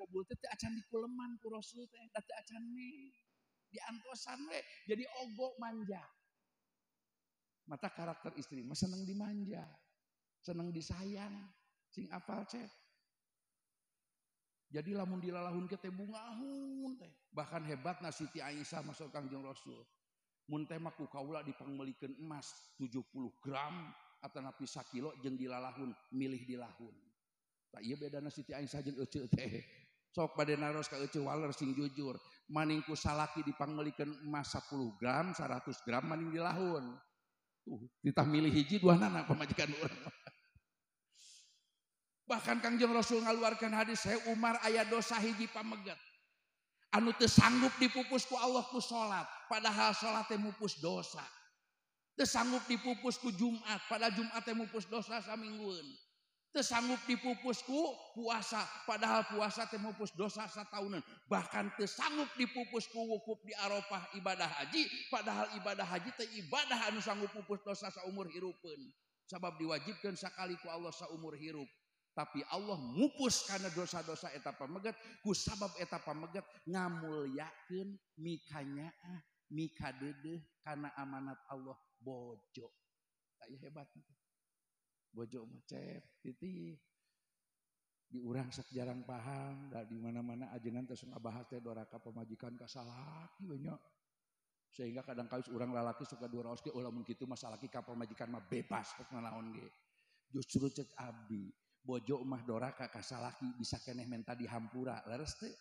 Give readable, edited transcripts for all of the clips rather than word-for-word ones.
kobul teh teu acan dikuleman ku Rasul teh, da teu acan me. Diantosan we, jadi ogo manja. Mata karakter istri mah seneng dimanja, seneng disayang, sing apal cek. Jadi lamun dilalahun ke teh bungahun teh. Bahkan hebatna Siti Aisyah masuk Kangjeng Rasul. Mun teh mah ku kaula dipangmeulikeun emas 70 gram atanapi sakilo jeung dilalahun milih dilahun. Tah ieu bedana Siti Aisyah jeung eceu teh. Sok bade naros ka eceu waler sing jujur. Maning ku salaki dipangmeulikeun emas 10 gram, 100 gram maning dilahun. Tuh, ditah milih hiji dua nana pamajikan urang. Bahkan Kangjeng Rasul ngaluarkeun hadis, "He Umar aya dosa hiji pameget. Anu teu sanggup dipupus ku Allah ku salat, padahal salat teh mupus dosa. Teu sanggup dipupus ku Jumat, padahal Jumat teh mupus dosa saminggueun. Teu sanggup dipupus ku puasa, padahal puasa teh mupus dosa sataunan. Bahkan teu sanggup dipupus ku wukuf di Arafah ibadah haji, padahal ibadah haji teh ibadah anu sanggup pupus dosa saumur hirupeun. Sabab diwajibkeun sakali ku Allah saumur hirup. Tapi Allah mupus karena dosa-dosa eta pameget, ku sabab eta pameget ngamulyakeun mikanyaah, mikadeudeuh kana amanat Allah bojo. Tah ieu hebat. Bojo mah cep titih. Di urang sok jarang paham, da di mana-mana ajengan teh sok ngabahas teh doraka pamajikan ka salaki we nya. Sehingga kadang kali urang lalaki suka duraos ge, oh lamun kitu mah salaki ka pamajikan mah bebas kok nanaon ge. Justru cek abdi, bojo mah doraka ka salaki bisa keneh menta dihampura, leres teu?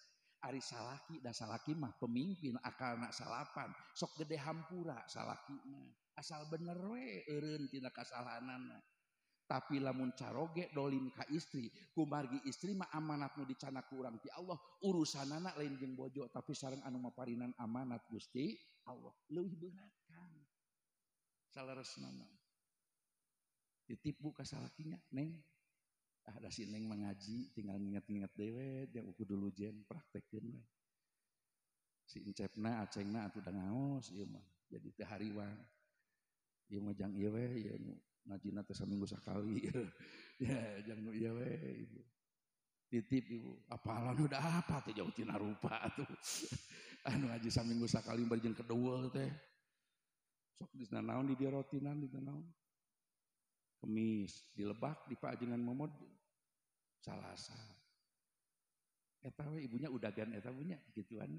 Ari salaki da salaki mah pemimpin akalna salapan, sok gede hampura salaki mah. Asal bener we eureun tina kasalahanana. Tapi lamun caroge dolim ka istri, kumargi istri mah amanat nu dicanak ku urang ti Allah, urusanana lain jeung bojo tapi sareng anu maparinan amanat Gusti Allah. Leuwih berat Kang. Saleresna mah. Titip bu ka salakinya, Neng. Ah da si Neng mengaji tinggal nginget-nginget dewe yang ukur dulu jen praktekeun we. Si encepna acengna atuh da ngaos ieu mah. Jadi teu hariwang. Ieu mah jang ieu we ieu nu ngajina teh saminggu sakali. Ya jang nu ieu we ibu. Titip ibu, apalan udah apa teh jauh tina rupa atuh. Anu ngaji saminggu sakali bari jeung kedeueul teh. Sok dina naon di dieu rotinan dina naon. Kemis dilebak di paajengan momod Salasa. Eta we ibunya udagan eta punya gituan.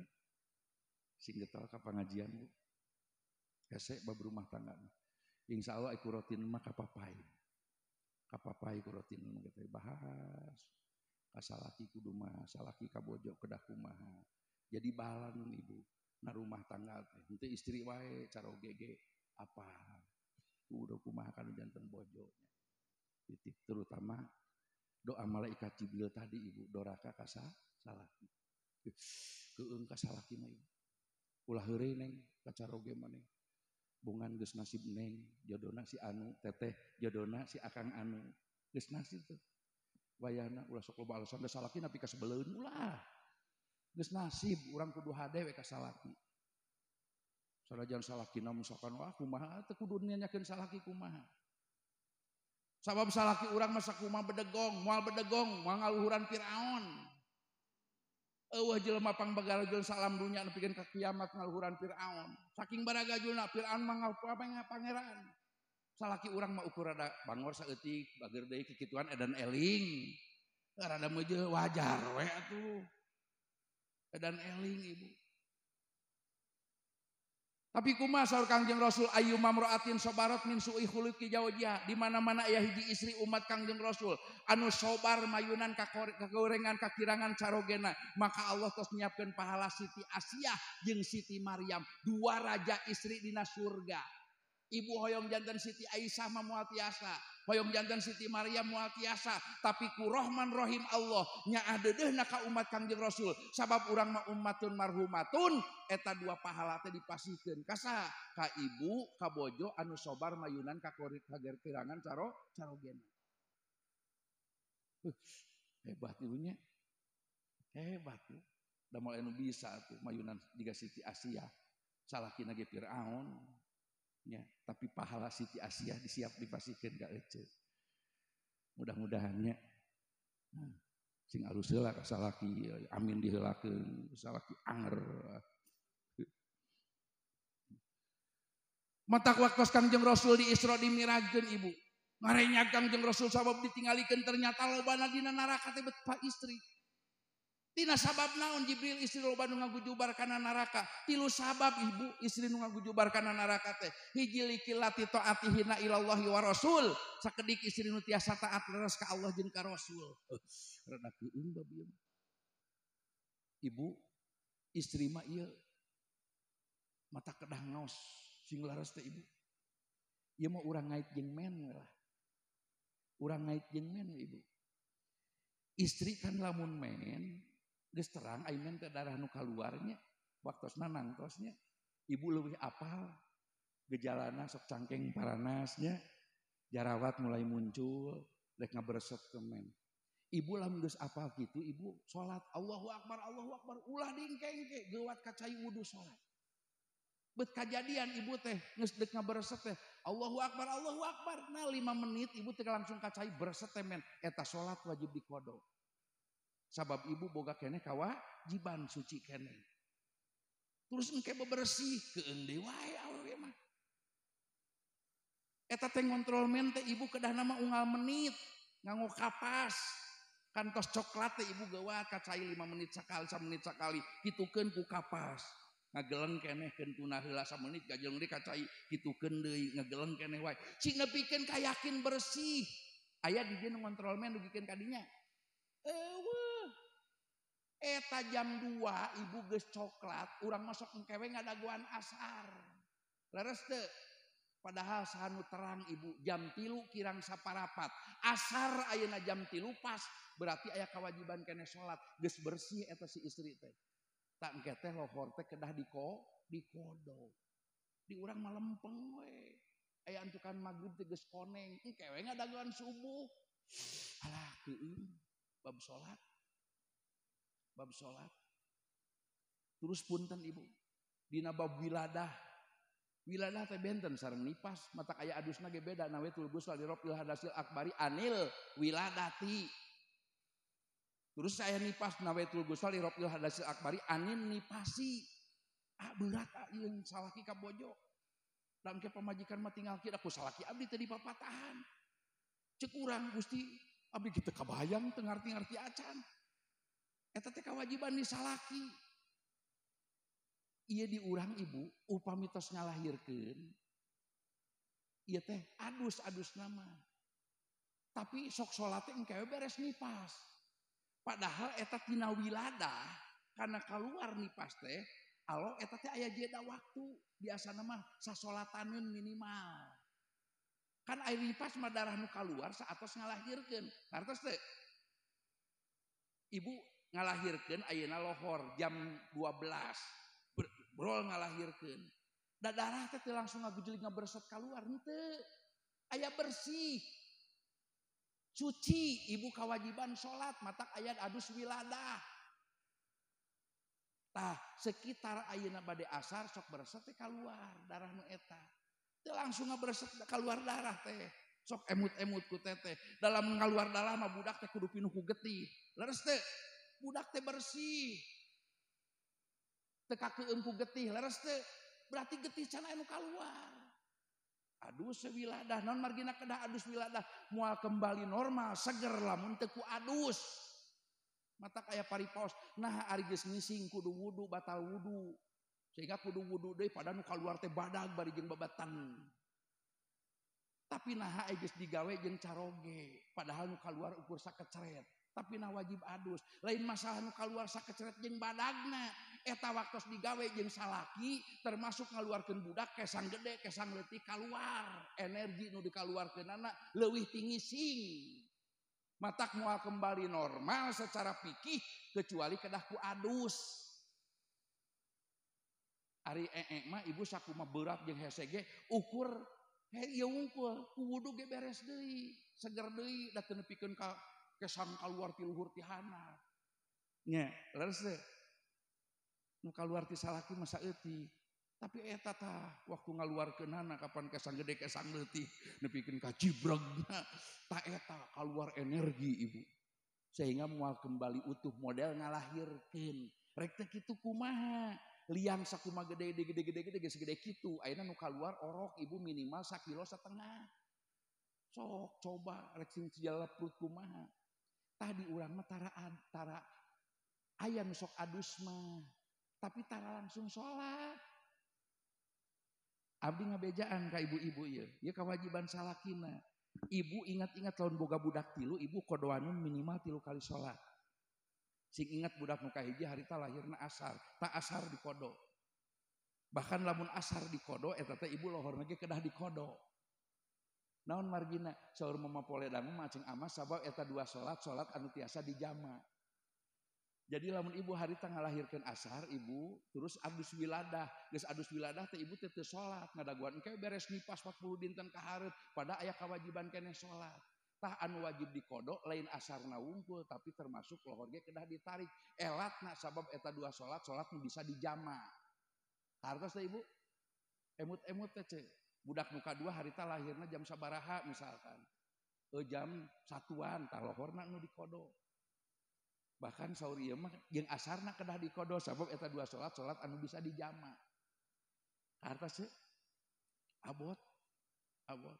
Sing getol ka pangajian bu. Hese bab rumah tangga. Insya Allah iku rotin mah kapapai. Kapapai ku rotin mah kitu bahas. Ka salaki kudu mah, salaki ka bojo kedah kumaha. Jadi balan ibu na rumah tangga teh. Henteu istri wae caroge ge apa. Kudu kumaha kanu janten bojo. Titik terutama doa malaikat Jibril tadi ibu doraka ka salaki. Keung ka salaki mah ibu. Ulah heureuy Neng ka caroge mah Neng. Bongan geus nasib Neng, jodona si anu, teteh jodona si akang anu. Geus nasib tuh. Wayahna ulah sok loba alasan da salaki nepi ka sebeleun ulah. Geus nasib urang kudu hade we ka salaki. Sanajan salakina misalkan wah kumaha teu kudu nanyakeun salaki kumaha. Sabab salaki urang mah sakumaha bedegong, moal bedegong, moal ngaluhuran Firaun. Eueuh jelema pangbagarajul salam dunya nepikeun ka kiamat ngaluhuran Firaun. Saking baragajulna Firaun mah pangeran. Salaki urang mah ukur rada bangor saeutik, bager deui kikituan edan eling. Rada meujeuh wajar we atuh. Edan eling ibu. Tapi kumaha saur Kangjeng Rasul ayu mamraatin sobarot min su'i khuluqi zawjiha, di mana-mana aya hiji istri umat Kangjeng Rasul anu sobar mayunan kagorengan kakirangan carogena, maka Allah tos nyiapkeun pahala Siti Asiyah jeung Siti Maryam, dua raja istri dina surga. Ibu hoyong janten Siti Aisyah mah moal tiasa, hoyong janten Siti Maryam moal tiasa, tapi ku Rahman Rahim Allah nyaah deudeuhna ka umat Kangjeng Rasul, sabab urang mah ummatun marhumatun, eta dua pahala teh dipasihkeun ka saha? Ka ibu, ka bojo anu sobar mayunan ka kagerkirangan carogena. Hebat ibunya. Hebat tuh. Da moal anu bisa tuh mayunan jiga Siti Asiyah, salakina ge Firaun. Ya, tapi pahala Siti Asiyah disiap dipasihkeun ka eceu. Mudah-mudahannya. Nah, Sing alus heula ka salaki, amin diheulakeun, salaki anger. Matak waktos Kangjeng Rasul di Isra di Mirajkeun ibu. Ngarenya Kangjeng Rasul sabab ditinggalikeun ternyata lobana dina neraka teh bet pa istri. Tina sabab naon Jibril istri loba nu ngagujubar kana neraka? Tilu sabab ibu istri nu ngagujubar kana neraka teh. Hiji likilati taatihina ilallahi wa rasul. Sakedik istri nu tiasa taat leres ka Allah jeung ka Rasul. Rada keueung bab ieu. Ibu istri mah ieu mata kedah ngaos sing laras teh ibu. Ieu mah urang ngait jeung men lah. Urang ngait jeung men ibu. Istri kan lamun men geus terang ai men teh darah nu kaluarnya waktosna nangtosnya ibu leuwih apal gejalana sok cangkeng paranasnya jarawat mulai muncul rek ngabereset ke men. Ibu lamun geus apal kitu ibu salat Allahu akbar ulah dingkengke geuwat ka cai wudu salat. Bet kajadian ibu teh geus deuk ngabereset teh Allahu akbar nah 5 menit ibu teh langsung ka cai bereset teh men eta salat wajib dikodo. Sabab ibu boga keneh kawajiban suci keneh. Terus engke bebersih keun deui wae awewe mah. Eta teh ngontrol men teh ibu kedah nama unggal menit nganggo kapas. Kantos coklat teh ibu geuwat ka cai 5 menit sakali 1 menit sakali kitukeun ku kapas. Ngageleng keneh keun tuna heula samenit gajeleng deui ka cai kitukeun deui ngageleng keneh wae. Sing nepikeun ka yakin bersih. Aya di dieu nu ngontrol men dugikeun ka dinya. Eueuh. Eta jam 2 ibu geus coklat, urang masuk engkewe ngadaguan asar. Leres teu? Padahal sahanu terang ibu jam 3 kirang saparapat. Asar ayeuna jam 3 pas, berarti aya kewajiban keneh salat, geus bersih eta si istri teh. Tak engke teh lohor teh kedah dikodo. Di urang mah lempeng we. Aya antukan magrib teh geus koneng, engke we ngadaguan subuh. Alah keueung bab salat. Bab salat. Terus punten ibu, dina bab wiladah. Wiladah teh benten sareng nipas, mata aya adusna ge beda nawetul gusla li rafil hadasil akbari anil wiladati. Terus saya nipas nawetul gusla li rafil hadasil akbari anin nipasi. Ah berat ah ieu salaki ka bojo. Da engke pamajikan mah tinggal kieu ku salaki abdi teh dipapatahan. Ceuk urang Gusti abdi kitu kabayang teu ngarti-ngarti acan. Eta teh kewajiban di salaki. Ieu di urang ibu upami tos ngalahirkeun ieu teh adus-adus nama. Tapi sok salat teh engke beres nipas. Padahal eta tina wiladah karena keluar nipas teh alo eta teh aya jeda waktu biasana mah sasolataneun minimal. Kan aya nipas mah darah nu kaluar saatos ngalahirkeun. Ngartos teh? Ibu ngalahirkeun ayeuna lohor jam 12. Brol ngalahirkeun. Da darah teh langsung ngagujeling ngabereset kaluar henteu. Aya bersih. Suci ibu kewajiban salat matak aya adus wiladah. Tah sekitar ayeuna bade asar sok bereset teh kaluar darah nu eta. Teu langsung ngabereset kaluar darah teh. Sok emut-emut ku teteh. Dalam ngaluar darah mah budak teh kudu pinuh ku getih. Leres teh? Budak teh bersih. Teu kakeueum ku getih, leres teh? Berarti getih can anu kaluar. Adus wiladah, naon margina kedah adus wiladah moal kembali normal, seger lamun teu ku adus. Mata kaya paripaos, nah ari geus ngising kudu wudu, batal wudu. Sehingga kudu wudu deui pada nu kaluar teh badag bari jeung babatan. Tapi naha geus digawe jeung caroge, padahal nu kaluar ukur sakeceret. Tapi nah wajib adus. Lain masalah nu kaluar sakeceret jeung badagna. Eta waktos digawe jeung salaki termasuk ngaluarkeun budak kesang gede, kesang leutik kaluar. Energi nu dikaluarkeunana leuwih tinggi sing. Matak moal kembali normal secara fikih kecuali kedah ku adus. Ari ee mah ibu sakumaha berat jeung hese ge ukur he ieu wungkul ku wudu ge beres deui, seger deui da teu nepikeun ka kesang kaluar ti luhur ti handap. Nya, leres teh. Nu kaluar ti salaki mah saeutik. Tapi eta tah waktu ngaluarkeunana kapan kesang gede kesang leutik nepikeun ka jibregna. Tah eta kaluar energi ibu. Sehingga moal kembali utuh model ngalahirkeun. Rek teh kitu kumaha? Liang sakuma gede gede gede gede geus gede kitu. Ayeuna nu kaluar orok ibu minimal sakilo setengah. Sok coba rek sing jalap perut kumaha. Tadi urang mah tara aya nu sok adus mah, tapi tara langsung salat. Abdi ngabejaan ka ibu-ibu ieu, ieu kewajiban salakina. Ibu ingat-ingat lamun boga budak tilu, ibu kodoanun minimal 3 kali salat. Sing ingat budak nu kahiji harita lahirna asar, tak asar dikodo. Bahkan lamun asar dikodo eta teh ibu lohorna ge kedah dikodo. Naon margina saur mama poledang mah acing amas sabab eta 2 salat, salat anu tiasa dijama. Jadi lamun ibu harita ngalahirkeun asar ibu terus adus wiladah, geus adus wiladah teh ibu teh teu salat ngadaguan engke beres nipas 40 dinten ka hareup pada aya kewajiban keneh salat. Tah anu wajib dikodo lain asarna wungkul tapi termasuk lohor ge kedah ditarik. Elatna sabab eta 2 salat, salat nu bisa dijama. Hartos teh ibu? Emut-emut teh ce. Budak nu kadua harita lahirna jam sabaraha misalkan. Jam 1-an tah lohorna nu dikodo. Bahkan saur ieu mah jeung asarna kedah dikodo sabab eta 2 salat, salat anu bisa dijama. Hartos teh? Abot. Abot.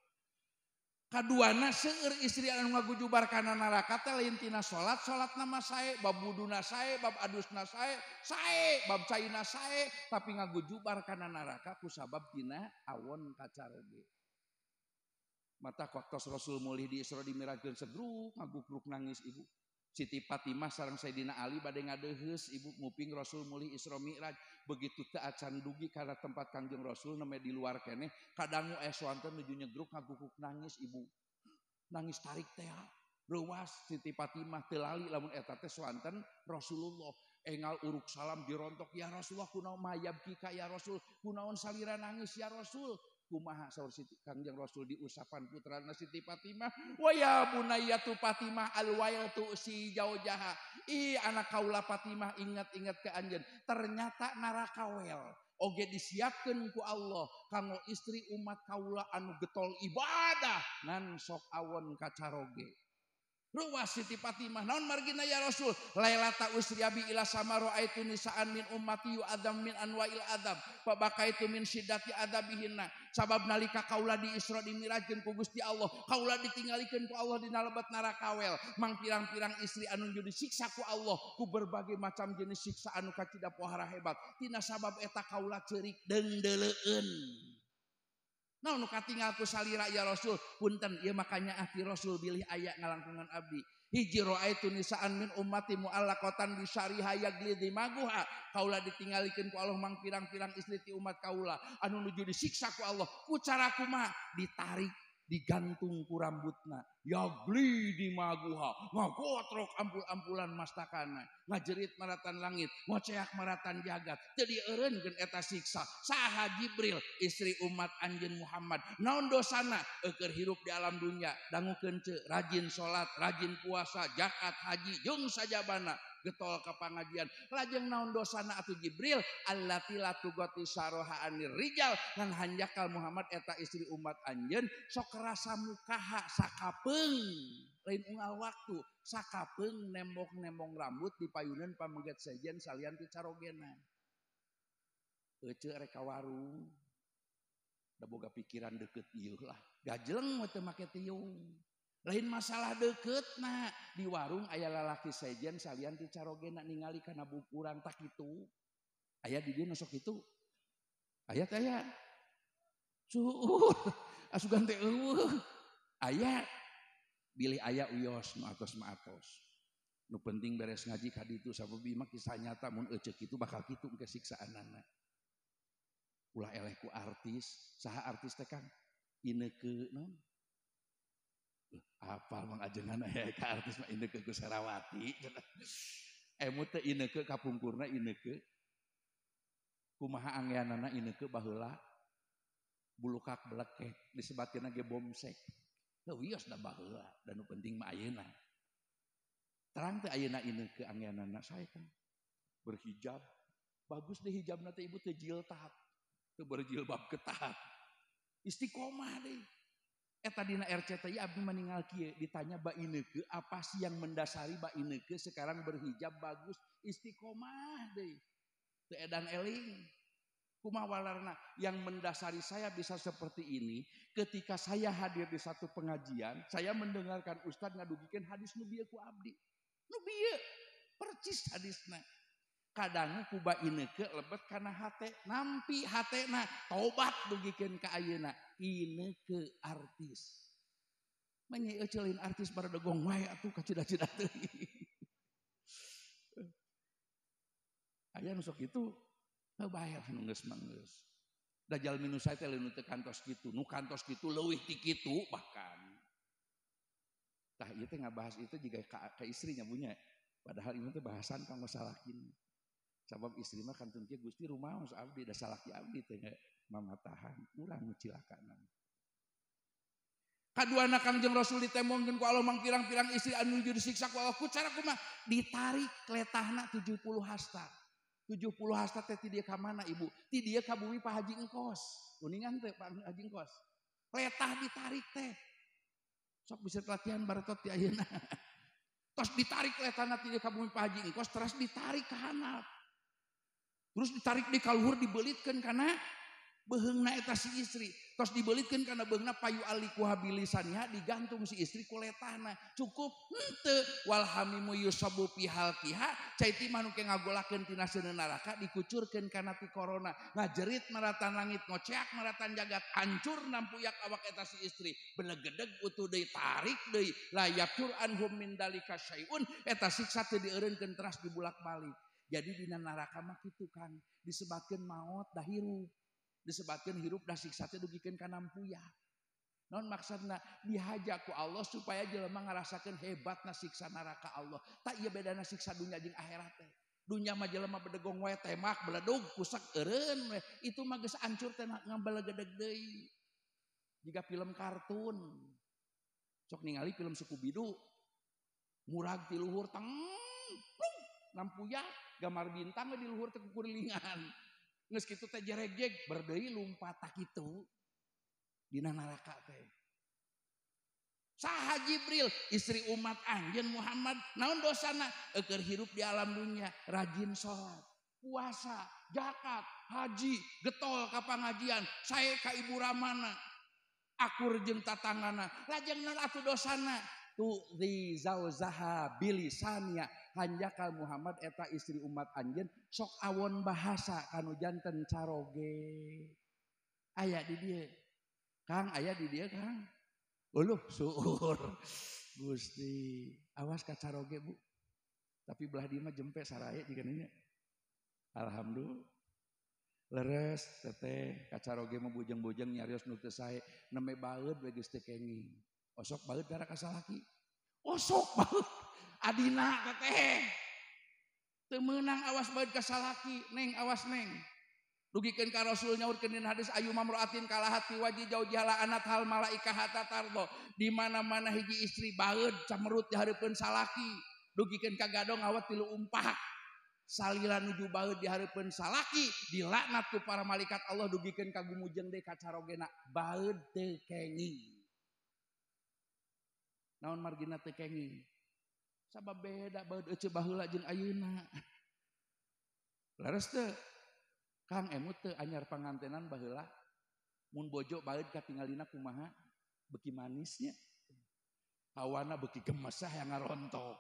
Kaduana seueur istri anu ngagujubar kana neraka teh lain tina salat, salatna mah sae, bab wuduna sae, bab adusna sae, sae, bab caina sae, tapi ngagujubar kana neraka ku sabab tina awon kacaroge. Mata waktos Rasul mulih di Isra dimirajkeun segruk ngagugruk nangis ibu. Siti Fatimah sareng Sayyidina Ali bade ngadeuheus ibu nguping Rasul mulih Isra Mi'raj begitu teu acan dugi kana tempat Kangjeng Rasul nembe di luar keneh kadangu swanten nuju nyegruk ngaguguk nangis ibu. Nangis tarik teh reuwas Siti Fatimah teu lali lamun eta teh swanten Rasulullah. Engal uruk salam dirontok ya Rasulullah kunaon mayab kika ya Rasul kunaon salira nangis ya Rasul. Kumaha saur Siti Kangjeng Rasul diusapan putrana Siti Fatimah wa ya bunayyatu Fatimah alwailtu si jaujaha ih anak kaula Fatimah ingat-ingat ke anjeun ternyata neraka wel oge disiapkeun ku Allah kanggo istri umat kaula anu getol ibadah ngan sok awon kacaroge. Ruwas Siti Fatimah naon margina ya Rasul lailata usriyabi ila sama raaitu nisaan min ummati yu'adzam min anwa'il adzab fa bakaitu min syiddati adzabihinna sabab nalika kaula di Isra di Mi'rajkeun ku Gusti Allah kaula ditinggalikeun ku Allah dina lebet neraka wel mang pirang-pirang istri anu disiksa ku Allah ku berbagai macam jenis siksa anu kacida pohara hebat tina sabab eta kaula ceurik deungdeuleueun. Naon nu katingal ku salira ya Rasul punten ieu makanya ahti Rasul bilih aya ngalangkungan abdi hiji raaitu nisaan min ummati muallaqatan bi syariha yagli dimaguha kaula ditinggalikeun ku Allah mang pirang-pirang istri ti umat kaula anu nuju disiksa ku Allah ku cara kumaha ditarik digantung ku rambutna yagli dimaguha ngagotrok ampul-ampulan mastakana ngajerit maratan langit ngoceak maratan jagat teu dieureunkeun eta siksa saha Jibril istri umat anjeun Muhammad naon dosana eueur hirup di alam dunya dangukeun ceu rajin salat rajin puasa zakat haji jeung sajabana getol ka pangajian lajeng naon dosana atuh Jibril allati la tugati saroha anir rijal ngan hanjakal Muhammad eta istri umat anjeun sok rasa mukaha sakapeung lain unggal waktu sakapeung nembong-nembong rambut di payuneun pameget sejen salian ti carogena ece rek ka warung da boga pikiran deukeut ieu lah gajleng we teu make tiung. Lain masalah deketna di warung aya lalaki sejen salian ti carogena ningali kana bukurang tak kitu. Aya di dieu nu sok kitu. Aya teh aya. Cuur asugan teh eueuh. Aya bilih aya uyos nu atos mah atos. Nu penting beres ngaji ka ditu sabab ieu mah kisah nyata mun euceuk kitu bakal kitu engke siksaanana. Ulah eleh ku artis, saha artis teh Kang? Ineke naon? Apal mang ajengan aya ka artis mah Ineke Kusarawati. Emut teh Ineke kapungkurna Ineke. Kumaha angeanana Ineke baheula bulukak belekek disebatkeunna ge bomsek. Heuh wios da baheula da nu penting mah ayeuna. Terang teh ayeuna Ineke angeanana sae Kang. Berhijab. Bagus deh hijabna teh ibu teh jiltap. Teu berjilbab ketat. Istiqomah deh. Eta dina RCTI abdi meninggal kieu ditanya Mbak Ineke apa sih yang mendasari Mbak Ineke sekarang berhijab bagus istiqomah deui. Teu edan eling. Kumaha walarna yang mendasari saya bisa seperti ini ketika saya hadir di satu pengajian saya mendengarkan ustad ngadugikeun hadis nu bieu ku abdi. Nu bieu percis hadisna. Kadang ku Mbak Ineke lebet kana hate nampi hatena tobat dugikeun ka ayeuna. Ineke artis. Manya euceulin artis baradegong wae atuh kacida-cida teuing. Aya nu sok kitu heuh bae nu geus mah geus. Da jalmi nu sae teh lain nu teu kantos kitu, nu kantos kitu leuwih ti kitu bahkan. Tah ieu teh ngabahas itu jiga ka istrinya bunya. Padahal ieu teh bahasan kanggo salakina. Sabab istri mah kantun kieu Gusti rumaos abdi da salaki abdi teh mamatahan urang nu cilakana. Kaduana Kangjeng Rasul ditembongkeun ku Allah mangpirang-pirang istri anu nuju disiksa ku Allah ku cara kumaha ditarik letahna 70 hasta. 70 hasta teh ti dieu ka mana ibu? Ti dieu ka bumi Pak Haji Engkos. Kuningan teh Pak Haji Engkos. Letah ditarik teh. Sok bisa latihan baretot ti ayeuna. Tos ditarik letahna ti dieu ka bumi Pak Haji Engkos terus ditarik ka handap. Terus ditarik di kaluhur dibelitkeun kana beheungna eta si istri. Tos dibelitkeun kana beheungna payu aliku habilisannya digantung si istri ku letahna. Cukup henteu wal hamimu yusabu fi halqiha cai ti mah nu ke ngagolakeun tina seuneu neraka dikucurkeun kana ti corona. Ngajerit maratan langit ngoceak maratan jagat hancur nampuyak awak eta si istri. Belegedeg utuh deui tarik deui la yaftur anhum min dalika syai'un eta siksa teu dieureunkeun teras dibulak-balik. Jadi dina neraka mah kitu kan disebatkeun maot dah hirup. Disebatkeun hirup dah siksa teh dugikeun ka nampuyak. Naon maksudna dihaja ku Allah supaya jelema ngarasakeun hebatna siksa neraka Allah. Tak ieu bedana siksa dunya jeung akhirat teh. Dunya mah jelema bedegong wae tembak beledug kusak eureun we. Itu mah geus hancur teh ngabelegedeg deui. Jiga film kartun. Sok ningali film Scooby-Doo. Murag ti luhur teng plung nampuyak gambar bintang we di luhur teh kukurilingan. Geus kitu teh jeregjeg berdeui lumpat tak kitu dina neraka teh. Saha Jibril istri umat anjeun Muhammad naon dosana eueur hirup di alam dunia rajin salat, puasa, zakat, haji, getol ka pangajian, sae ka ibu ramana, akur jeung tatangana. Lajeng naon atuh dosana? Tu'zi zauzaha bilisania hanjakal Muhammad eta istri umat anjeun sok awon bahasa kanu janten caroge. Aya di dieu. Kang aya di dieu Kang. Uluh suur. Gusti, awas ka caroge Bu. Tapi belah dieu mah jempe saraya jiga nya. Alhamdulillah. Leres teteh ka caroge mah bujeng-bujeng nyarios nu teu sae nembe baeud we geus teu kenging. Osok baeud gara ka salaki. Osok baeud adina teteh. Teu meunang awas baeud ka salaki, neng awas neng. Dugikeun ka Rasul nyaurkeun dina hadis ayu mamraatin kalahat fi waji zaujiha la'anat hal malaikah hatta tardo. Di mana-mana hiji istri baeud camerut di hareupeun salaki. Dugikeun ka gadong awet tilu umpah. Salila nuju baeud di hareupeun salaki dilaknat ku para malaikat Allah dugikeun ka gumujeng deui ka carogena baeud teu kenging. Naon margina teu kenging? Sabab beda baeud euceu baheula jeung ayeuna. Leres teu? Kang emut teu anyar pangantenan baheula mun bojo baeud katingalina kumaha? Beuki manisnya. Hawana beuki gemesah yang ngarontok.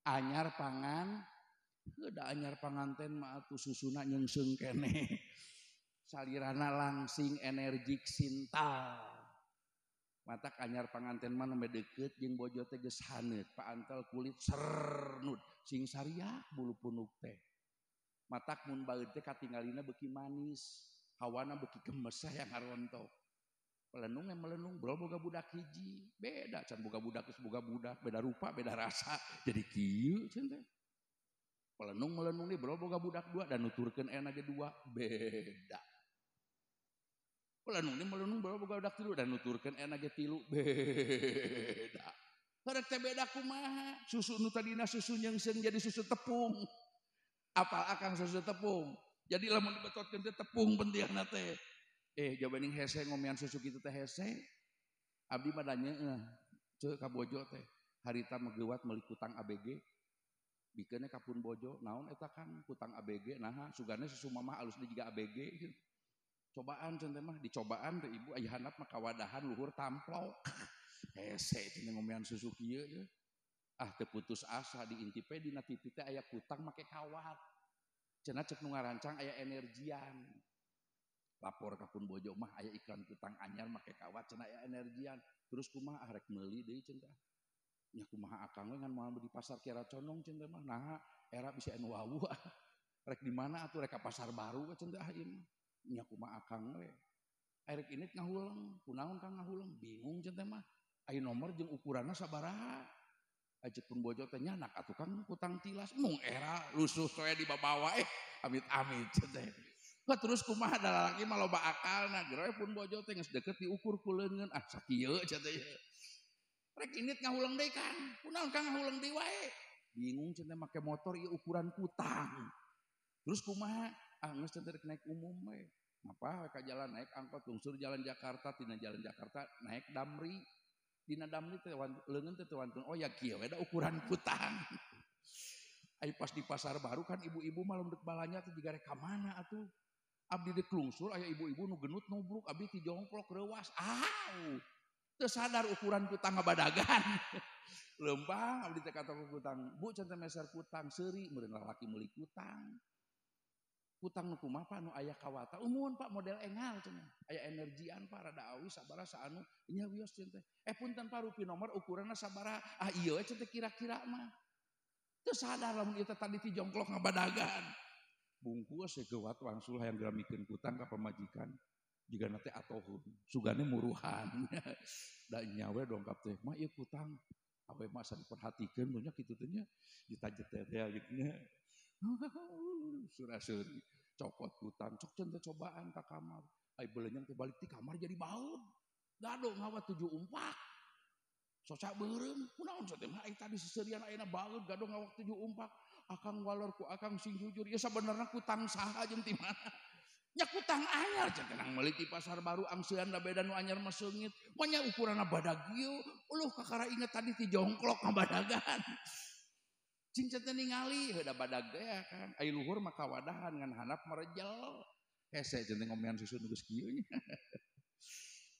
Anyar pangan, heuh da anyar panganten mah atuh susuna nyeungseung keneh. Salirana langsing energik sintal. Matak anyar panganten mah nembe deukeut jeung bojo teh geus haneut, paantel kulit sernut, sing sariak bulu punuk teh. Matak mun baeud teh katingalina beuki manis, hawana beuki gemesah yang ngarontok. Melenung yang melenung, bro boga budak hiji, beda can boga budak geus boga budak, beda rupa, beda rasa, jadi kieu can teh. Melenung melenung nih bro boga budak dua dan nuturkeun ena ge dua, beda. Melenung nih melenung bro boga budak tilu dan nuturkeun ena ge tilu, beda. Rek teh beda kumaha? Susu nu tadina susu nyeungseung jadi susu tepung. Apal akang susu tepung. Jadi lamun dibetotkeun teh tepung pentiana teh. Jawaning hese ngomean susu kitu teh hese. Abdi mah da nyeuneh ceu ka bojo teh harita mah geuwat meuli kutang ABG. Bikeunna ka pun bojo naon eta Kang kutang ABG naha sugane susu mamah alus deui jiga ABG. Cobaan cenah teh mah dicobaan teh ibu aya handap mah kawadahan luhur tamplok. Hese cenah ngomean susu kieu ye. Ah teu putus asa diintip we dina TV teh aya kutang make kawat. Cenah cek nu ngarancang aya energian. Lapor ka pun bojo mah aya iklan kutang anyar make kawat cenah aya energian. Terus kumaha ah rek meuli deui cenah. Nya kumaha akang we ngan moal di pasar Kiara Condong cenah mah naha era bisa anu wawuh. Rek di mana atuh rek ka pasar baru we cenah ieu mah. Nya kumaha akang we. Rek init ngahuleng, kunaon Kang ngahuleng bingung cenah mah. Aya nomor jeung ukuranna sabaraha. Ajek pun bojo teh nyanak atuh Kang kutang tilas mung era lusuh soe dibabawa amit-amit cenah. Wah, terus kumaha da lalaki mah loba akalna geroe pun bojo teh geus deukeut diukur ku leungeun ah sakieu cenah teh. Rek init ngahuleng deui Kang. Kunaon Kang ngahuleng deui wae. Bingung cenah make motor ieu ukuran kutang. Terus kumaha? Ah geus cenah rek naik umum we. Ngapa we ka jalan naik angkot lungsur jalan Jakarta tina jalan Jakarta naik Damri. Dina Damri teh leungeun teh wantun oh ya kieu we da ukuran kutang. Ai pas di pasar baru kan ibu-ibu mah lamun deuk balanja teh jiga rek ka mana atuh. Abdi deuk lungsur aya ibu-ibu nu genut nubruk abdi ti jongklok reuwas. Au. Teu sadar ukuran kutang ngabadagan. Leumpang abdi teh ka toko kutang. Bu cenah meser kutang seuri meureun lalaki meuli kutang. Kutang nu kumaha Pak nu aya kawata. Umuhun Pak model engal cenah. Aya energian Pak rada awis sabaraha saanu nya wios cenah teh. Punten Pak rupi nomor ukuranna sabaraha. Ah ieu we cenah kira-kira mah. Teu sadar lamun ieu teh tadi ti jongklok ngabadagan. Bungkus we geuwat wangsul hayang gramikeun kutang ka pamajikan. Jigana teh atohun, sugane muruhan. Da nya we dongkap teh mah ieu kutang. Awe mah asa diperhatikeun nya kitu teh nya ditajet teh gitu nya. Surah-suri cokot kutang, cok cenah cobaan ka kamar. Ai beulenyang teh balik ti kamar jadi baut. Gado ngawat 7 umpak. Soca beureum, kunaon teh mah ai tadi seserian ayeuna baut gado ngawat 7 umpak. Akang walor ku akang sing jujur ya sabenerna kutang saha jeung ti mana? Nya kutang anyar cenah tenang meuli ti pasar baru angsean da beda nu anyar mah seungit. Mah nya ukuranna badag ieu, uluh kakara inget tadi ti jongklok ngabadagan. Cing cenah ningali heuda badag teh Kang. Ai luhur mah kawadahan ngan handap merejel. Hese cenah ngomean susu nu geus kieu nya.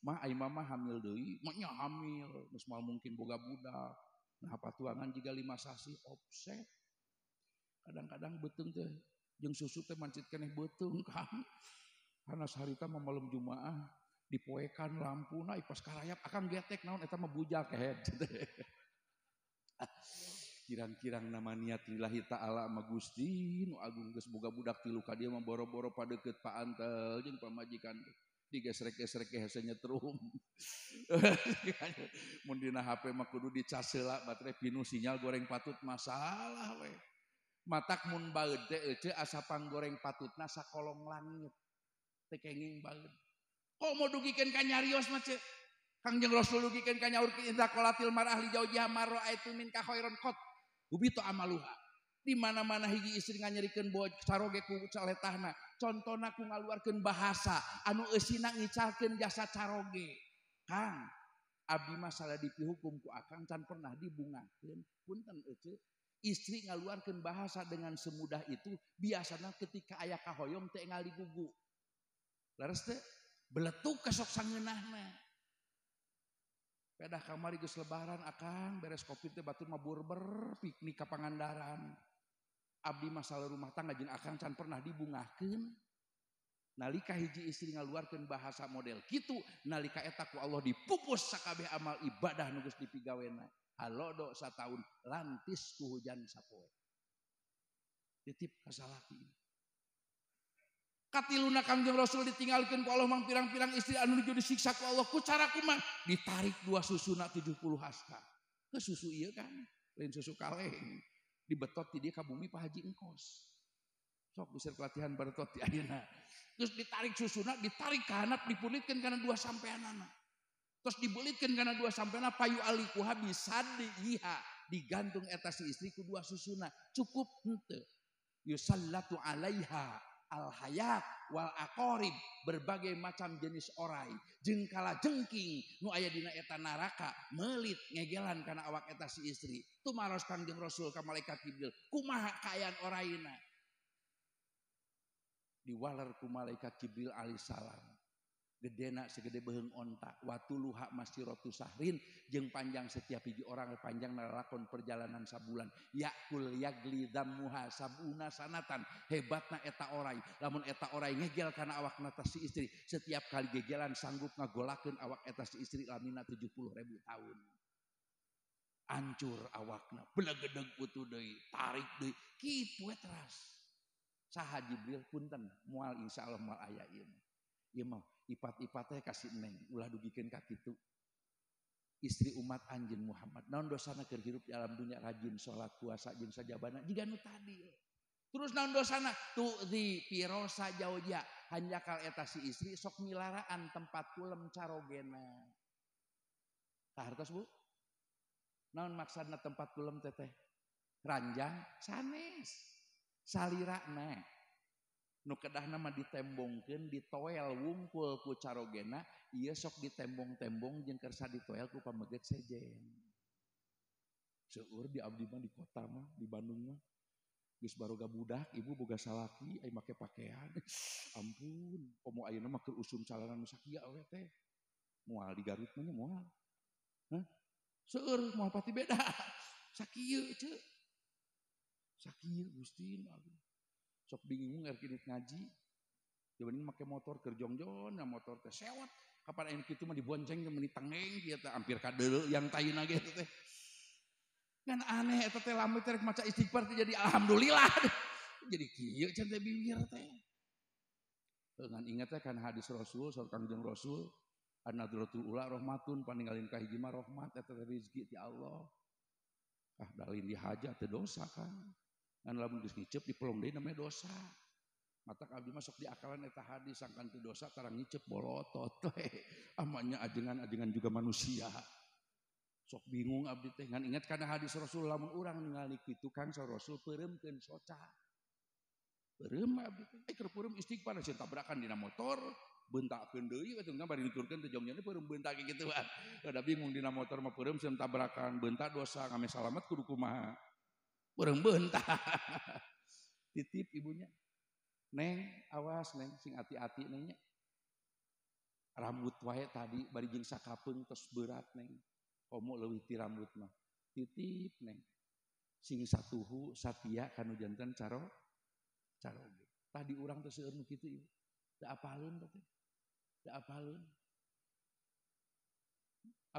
Mah ai mama hamil deui, mah nya hamil, geus moal mungkin boga budak. Nah patuangan jiga 5 sasih offset. Kadang-kadang beuteung teh jeung susu teh mancit keneh beuteung Kang. Karena saharita mah malam Jumaah dipoekan lampuna pas karayap akang getek naon eta mah bujal kehed. Kirang-kirang nama niat lillahi ta'ala ma Gusti nu agung geus boga budak tilu ka dieu mah boro-boro padeukeut paantel jeung pamajikan digesrek-gesrek ge hese nyetrum. Mun dina HP mah kudu dicas heula baterai pinuh sinyal goreng patut masalah we. Matak mun baeud teh ece asa panggoreng patutna sakolong langit. Teu kenging baeud. Komo dugikeun ka nyarios mah ce. Kangjeng Rasul dugikeun ka nyaurkeun idza qalatil mar'ah li zaujiha ma ra'aitu minka khairan qat. Hubita amaluha. Di mana-mana hiji istri nganyerikeun caroge ku caletahna. Contona ku ngaluarkeun bahasa anu eusina ngicalkeun jasa caroge. Kang, abdi mah salah dipihukum ku akang can pernah dibungahkeun. Punten ece. Istri ngaluarkeun bahasa dengan semudah itu biasana ketika aya kahoyong teh ngaligugu. Leres teh beletuk kesok sangeunahna. Pedah kamari geus lebaran akang beres covid teh batur mah burber piknik ka Pangandaran. Abdi masalah rumah tangga jeung akang can pernah dibungahkeun. Nalika hiji istri ngaluarkeun bahasa model kitu, nalika eta ku Allah dipupus sakabeh amal ibadah nu geus dipigawena. Halodo sataun lantis ku hujan sapoe. Titip ka salaki. Katiluna Kangjeng Rasul ditinggalkeun ku Allah mang pirang-pirang istri anu nuju disiksa ku Allah ku cara kumaha? Ditarik 2 susuna 70 haska. Ke susu ieu kan, lain susu kaleng. Dibetot ti dieu ka bumi Pak Haji Engkos. Sok geus latihan beretot di ayeuna. Terus ditarik susuna, ditarik ka handap, dipulitkeun kana 2 sampeanana. Terus dibelitkeun kana 2 sampeanana payu alikuha bisadiha, digantung eta si istri ku 2 susuna. Cukup henteu. Yusallatu alaiha Al-hayat wal aqarib, berbagai macam jenis orai jeung kalajengking nu aya dina eta neraka meulit ngegelan kana awak eta si istri. Tumaros Kangjeng Rasul ka malaikat Jibril, kumaha kaayaan oraina? Diwaler ku malaikat Jibril alaihissalam. Gedena segede beheung onta, watuluha masiratu sahrin, jeung panjang setiap hiji orang panjang nalakon perjalanan sabulan. Yakul yagli dammuha sabuna sanatan. Hebatna eta orai, lamun eta orai ngegel kana awakna ta si istri, setiap kali gegelan sanggup ngagolakeun awak eta si istri lamina 70.000 tahun. Ancur awakna, belegedeg putu deui, tarik deui, kitu we teras. Saha Jibril punten, moal insyaallah moal aya ieu. Ieu mah ipat-ipat teh kasih neng, ulah dugikeun ka kitu. Istri umat anjeun Muhammad, naon dosana keur hirup di alam dunia rajin salat, puasa jeung sajabana jiga nu tadi. Terus naon dosana? Tu'zi pirosa jauja, hanjakal eta si istri sok milaraan tempat kulem carogena. Kahartos Bu? Naon maksudna tempat kulem teteh? Ranjang sanes. Salirana nu kedahna mah ditembongkeun, ditoel wungkul ku carogena, ieu sok ditembong-tembong jeung kersa ditoel ku pameget sejen. Seueur di abdi mah di kota mah, di Bandung mah. Geus baroga budak, ibu boga salaki, ai make pakaian. Ampun, komo ayeuna mah keur usum calana nu sakieu we teh. Moal di Garut mah nya moal. Hah? Seueur moal pati beda. Sakieu ceu. Sakieu Gusti abdi. Sok bingung er kinit ngaji. Dibanding make motor keur jongjon, na motor teh sewot. Kapan aya kitu mah dibonceng meuni tengeng kieu teh hampir kadeuleu yang tayuna ge teh. Kan aneh eta teh lamun teh rek maca istighfar teh jadi alhamdulillah. Jadi kieu can teh bibir teh. Ngan ingat teh kan hadis Rasul, saur Kangjeng Rasul, an-nadratul ula rahmatun, paninggalin ka hiji mah rahmat eta teh rezeki ti Allah. Ah dalin dihaja teh dosa kan. Ngan lamun geus ngiceup dipelong deui namanya dosa. Mata abdi mah sok diakalan eta hadis sangkan teu dosa tarang ngiceup bolotot we. Amanya ajengan-ajengan juga manusia. Sok bingung abdi teh ngan ingat kana hadis Rasul lamun urang ningali kitu kan saur Rasul peureumkeun soca. Peureum abdi teh. Keur peureum istighfar sieun tabrakan dina motor, beuntakeun deui we teh bari nuturkeun teh jongjonne peureum beunta kituan. Kada bingung dina motor mah peureum sieun tabrakan, beunta dosa ngame salamet kudu kumaha. Peureum beunta. Titip ibunya. Neng, awas neng, sing ati-ati nengnya. Rambut wae tadi bari jeung sakapeung tos berat neng. Komo leuwih ti rambut mah. Titip neng. Sing satuhu satia kanu janten caroge. Tadi urang teh seueur nu kitu ieu. Teu apaleun teh. Teu apaleun.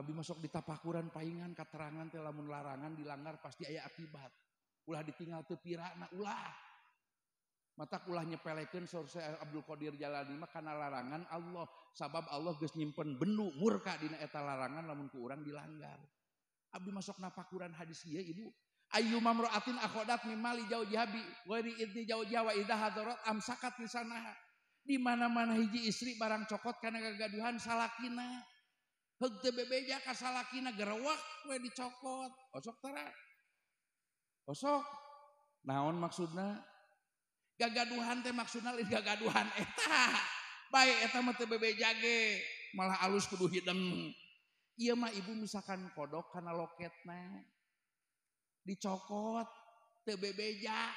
Abdi masuk ditapakuran paingan katerangan teh lamun larangan dilanggar pasti aya akibat. Ulah ditinggal teu pirana ulah. Mata ulah nyepelekeun saur Syekh Abdul Qadir Jalani mah kana larangan Allah, sabab Allah geus nyimpen benu murka dina eta larangan lamun ku urang dilanggar. Abdi masuk napakuran hadis ieu ibu. Ayyuma mra'atin akhadat min mali zawjiha bi ghairi idni zawjiha wa idza hadarat amsakat lisanaha. Di mana-mana hiji istri barang cokot kana gagaduhan salakina. Heug teu bebeja ka salakina gerewak we dicokot. Osok tara. Osok. Naon maksudna? Gagaduhan teh maksudna lain gagaduhan eta. Bae eta mah teu bebeja ge, malah alus kudu hideng. Ieu mah ibu misalkan kodok kana loketna. Dicokot teu bebeja.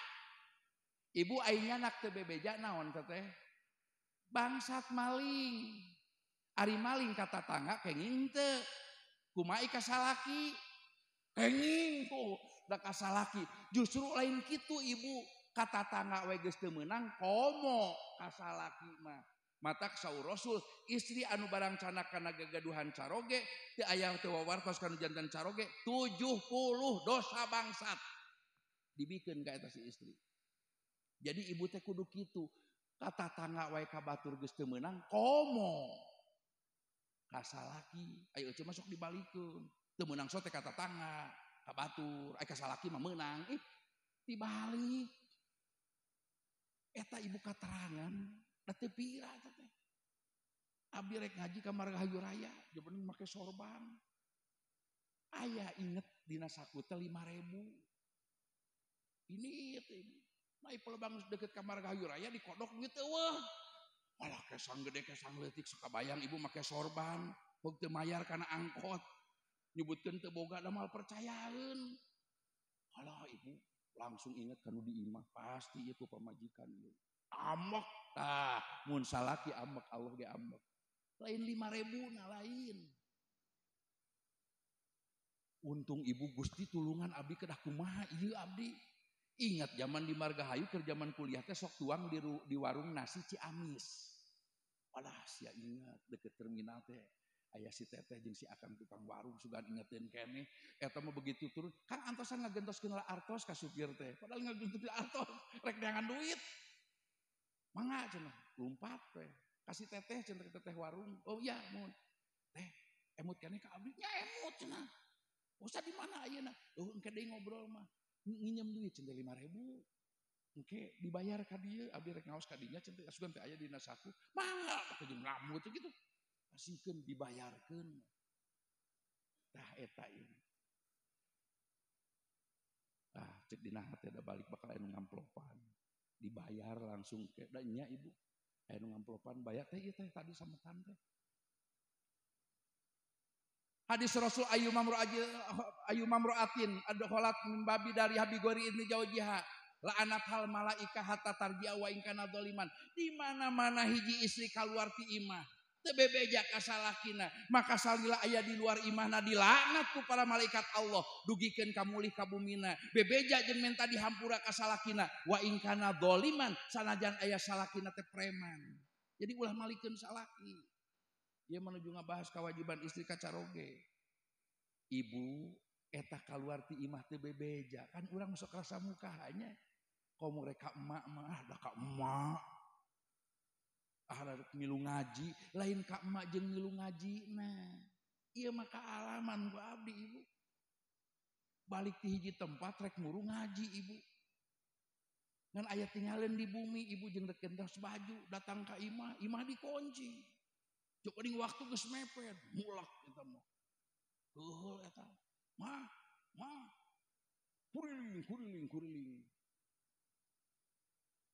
Ibu aing nyanak teu bebeja naon teh? Bangsat maling. Ari maling ka tatangga kenging teu. Kumaha ka salaki? Kenging tuh da ka salaki. Justru lain kitu ibu. Ka tatangga we geus teu meunang komo ka salaki mah. Matak saur Rasul istri anu barang canak kana gagaduhan caroge teu aya teu wawartos kanu janten caroge 70 dosa bangsat dibikeun ka eta si istri. Jadi ibu teh kudu kitu. Ka tatangga wae ka batur geus teu meunang komo ka salaki. Ayo eueuh masuk dibalikeun. Teu meunang sote ka tatangga, ka batur, aya ka salaki mah meunang. Ih, dibalik. Eta ibu katerangan, da teu pira eta teh. Abdi rek ngaji ka Margahayu Raya, jeung make sorban. Aya inget dina saku teh 5.000. Ini teh ibu. Nah pelebang deket ka Margahayu Raya dikodok duit eueuh. Malah kesang gede kesang leutik sakabayang ibu make sorban, heug teu mayar kana angkot. Nyebutkeun teu boga da moal percayaeun. Alah ibu langsung inget kanu di imah pasti ieu ku pamajikan ieu. Ambek tah mun salaki ambek Allah ge ambek. Lain 5.000 na lain. Untung ibu Gusti tulungan abdi kedah kumaha ieu abdi. Ingat zaman di Margahayu keur zaman kuliah teh sok tuang di warung nasi Ciamis. Alah sia ingat deket terminal teh. Aya si teteh jeung si akang tukang warung sugan ingetin keneh eta mah begitu turun kan antosan ngagentoskeun artos ka supir teh padahal ngagentoskeun artos rek neangan duit mangga cenah lumpat teh kasih teteh cenah teteh warung oh iya mun teh emut keneh ka abdi nya emut cenah usah di mana ayeuna eueuh engke deui ngobrol mah nginjem duit cenah 5.000 engke dibayar ka dieu abdi rek ngaos ka dinya cenah sugan teh aya dina saku mangga teh jeung lamut gitu kasihkeun dibayarkeun tah eta ieu tah cek dina hate da balik bakal anu ngamplopan dibayar langsung ke da nya ibu anu ngamplopan bayar teh ieu teh tadi sametan teh hadis Rasul ayu mamroatin adkhalat min babi dari habi gori ibni jaujiha la'anat hal malaika hatta tarji'a wa in kana dzaliman di mana-mana hiji istri kaluar ti imah teu bebeja ka salakina maka salila aya di luar imahna dilaknat ku para malaikat Allah dugikeun ka mulih ka bumina bebeja jeung menta dihampura ka salakina wa in kana dzaliman sanajan aya salakina teh preman jadi ulah malikeun salaki ieu menuju ngabahas kewajiban istri ka caroge ibu eta kaluar ti imah teu bebeja kan urang sok rasa muka hanya komo rek ka emak mah da ka emak ah milu ngaji lain ka emak jeung milu ngaji nah ieu mah kaalaman ku abdi ibu balik ti hiji tempat rek muru ngaji ibu ngan aya tinggalin di bumi ibu jeung rek gentos baju datang ka imah imah dikunci cuk geuning waktu geus mepet mulak eta mah heuheul eta mah mah kuriling kuriling kuriling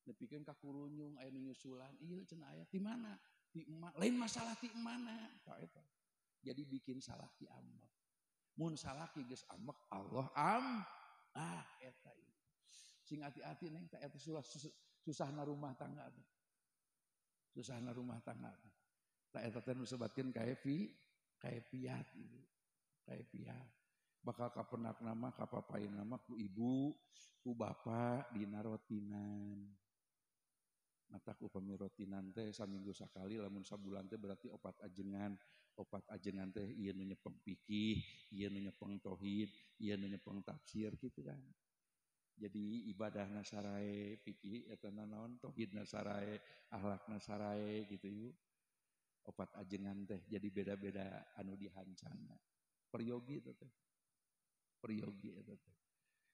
nepikeun ka kurunyung aya nu nyusulan ieu cenah aya ti mana ti emak lain masalah ti mana tah eta jadi bikin salaki ambek mun salaki geus ambek Allah am ah eta ieu sing ati-ati neng tah eta susahna rumah tangga teh susahna rumah tangga teh tah eta teh nu sebatkeun kaefiat ieu kaefiat bakal kapenak nama kapapain nama ku ibu ku bapak dina rotinan matak upami rotinan teh saminggu sakali lamun sabulan teh berarti opat ajengan teh ieu nu nyepeng fikih ieu nu nyepeng tauhid ieu nu nyepeng tafsir gitu kan jadi ibadahna sarae fikih eta naon tauhidna sarae akhlakna sarae gitu ibu opat ajengan teh jadi beda-beda anu dihancana peryogi eta teh peryogi eta teh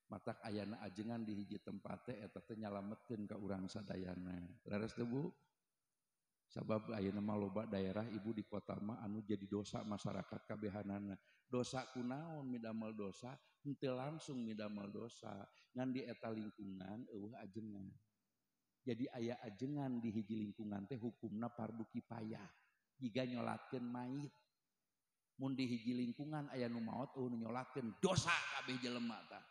matak ayana ajengan di hiji tempat teh eta teh nyalametkeun ka urang sadayana leres teu Bu sabab ayeuna mah loba daerah ibu di kota mah anu jadi dosa masyarakat kabehanana dosa kunaon midamel dosa henteu langsung midamel dosa ngan di eta lingkungan eueuh ajengan jadi aya ajengan di hiji lingkungan teh hukumna fardu kifayah jiga nyolatkeun mayit mun di hiji lingkungan aya nu maot eueuh nu nyolatkeun dosa kabeh jelema tah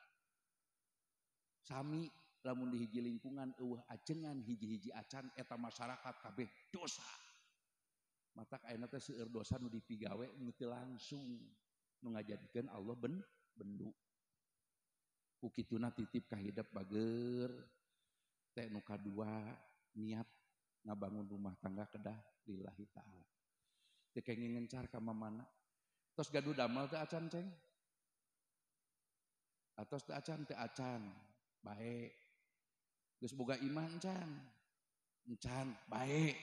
sami lamun di hiji lingkungan eueuh ajengan hiji-hiji acan eta masyarakat kabeh dosa matak ayeuna teh seueur dosa nu dipigawe nu teu langsung nu ngajadikeun Allah bendu ku kituna titip ka hidep bager teh nu kadua niat ngabangun rumah tangga kedah lillahi ta'ala teu kenging ngencar ka mamana tos gaduh damel teh acan ceng atos teh acan bae geus boga imah encan encan bae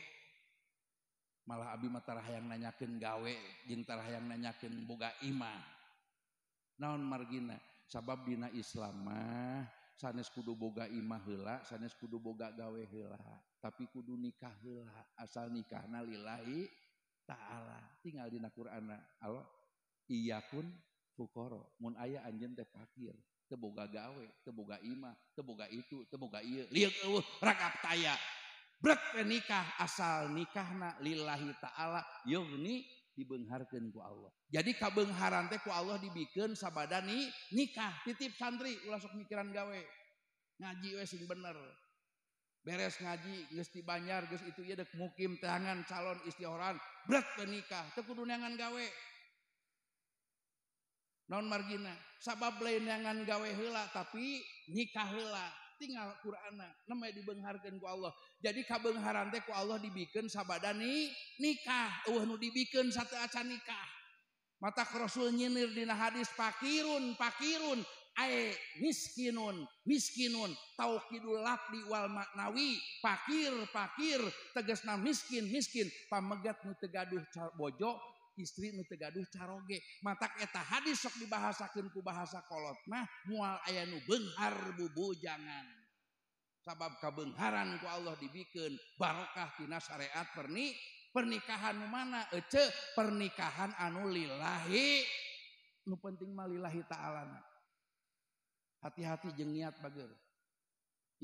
malah abi mah tara hayang nanyakeun gawe jeung tara hayang nanyakeun boga imah naon margina sabab dina Islam mah sanes kudu boga imah heula sanes kudu boga gawe heula tapi kudu nikah heula asal nikahna lillahi ta'ala tinggal dina Qur'anna Allah iyakun fuqara mun aya anjeun teh fakir Teu boga gawe, teu boga imah, teu boga itu, teu boga ieu. Lieuk eueuh ragap taya. Brek nikah asal nikahna lillahi ta'ala yugni dibeungharkeun ku Allah. Jadi kabeungharan teh ku Allah dibikeun sabada nikah. Titip santri ulah sok mikiran gawe. Ngaji we sing bener. Beres ngaji geus di Banjar geus itu ieu deuk mukim teangan calon istihoran brek teu nikah teu kudu neangan gawe. Naon margina? Sabab lain neangan gawe heula tapi nikah heula. Tinggal Qur'anna namanya dibeungharkeun ku Allah. Jadi kabeungharan teh ku Allah dibikeun sabada nikah. Eueuh nu dibikeun sateu acan nikah. Matak Rasul nyinir dina hadis fakirun fakirun ae miskinun miskinun taukidul lafdi wal maknawi fakir fakir tegasna miskin miskin pamegat nu teu gaduh bojo istri nu teu gaduh caroge. Matak eta hadis sok dibahasakeun ku bahasa kolot mah moal aya nu beunghar bubujangan. Sabab kabeungharan ku Allah dibikeun barokah tina syariat pernikahan nu mana ece pernikahan anu lillahi nu penting mah lillahi ta'ala. Hati-hati jeung niat bager.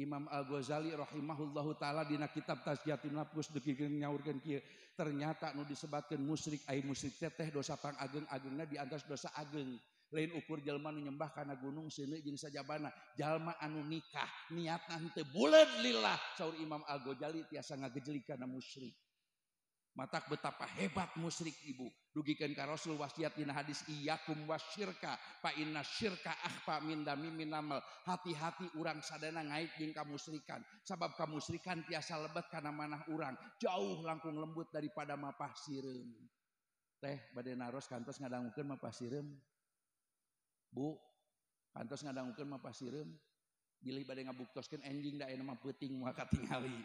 Imam Al-Ghazali rahimahullahu taala dina kitab Tazkiyatun Nafs deukeun nyaurkeun kieu, ternyata nu disebatkeun musyrik ai musyrik teh dosa pangageng-agengna di antas dosa ageng. Lain ukur jalma nu nyembah kana gunung seuneu jeung sajabana, jalma anu nikah niatna henteu buleud lillah saur Imam Al-Ghazali tiasa ngagejelig kana musyrik. Matak betapa hebat musyrik ibu. Dugikeun ka Rasul wasiat dina hadis iyyakum wasyirka fa inna syirka akhfa min damimin namal. Hati-hati urang sadana ngait jeung kamusyrikan. Sabab kamusyrikan tiasa lebet kana manah urang, jauh langkung lembut daripada mapah sireum. Teh bade naros kantos ngadangukeun mapah sireum. Bu, kantos ngadangukeun mapah sireum. Bilih bade ngabuktoskeun enjing da aya mah peuting moal katingali.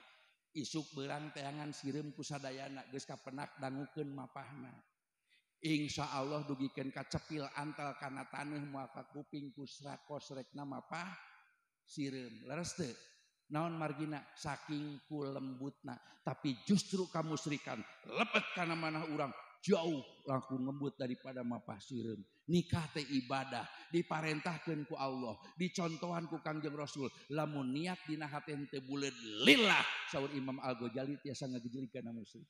Isuk berang teangan sireum ku sadayana geus kapenak dangukeun mapahna. Insya Allah dugikeun kacepil antal kana taneuh moal ka kuping ku srakos rekna mapah sireum. Leres teu? Naon margina? Saking ku lembutna, tapi justru kamusyrikan lebet kana manah urang jauh langkung lembut daripada mapah sireum. Nikah teh ibadah diparentahkeun ku Allah, dicontohan ku Kangjeng Rasul. Lamun niat dina hate henteu buleud lillah saur Imam Al-Ghazali tiasa ngagejelig kana musyrik.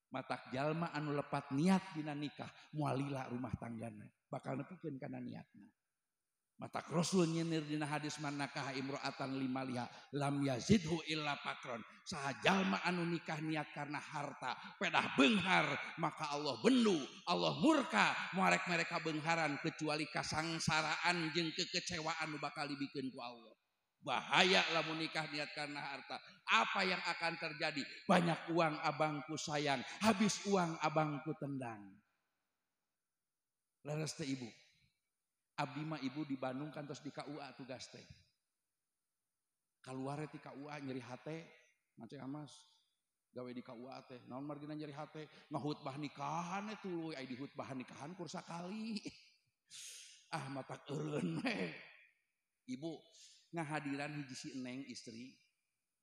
Matak jalma anu lepat niat dina nikah moal lila rumah tanggana, bakal nepikeun kana niatna. Matak Rasul nyinir dina hadis man nakaha imro'atan limaliha lam yazidhu illa pakron. Saha jalma anu nikah niat karena harta, pedah beunghar, maka Allah bendu, Allah murka, moarek mereka beungharan kecuali kasangsaraan jeung kekecewaan nu bakal dibikeun ku Allah. Bahaya lamun nikah niat karena harta. Apa yang akan terjadi? Banyak uang abangku sayang, habis uang abangku tendang. Leres teh ibu. Abdi mah ibu di Bandung kantos di KUA tugas teh. Kaluare ti KUA nyeri hate, mancing amas gawe di KUA teh. Naon margina nyeri hate? Ngahutbah nikahan teh tuluy ai dihutbah nikahan kur sakali. Ah matak eureun we. Ibu ngahadiran hiji si Neng istri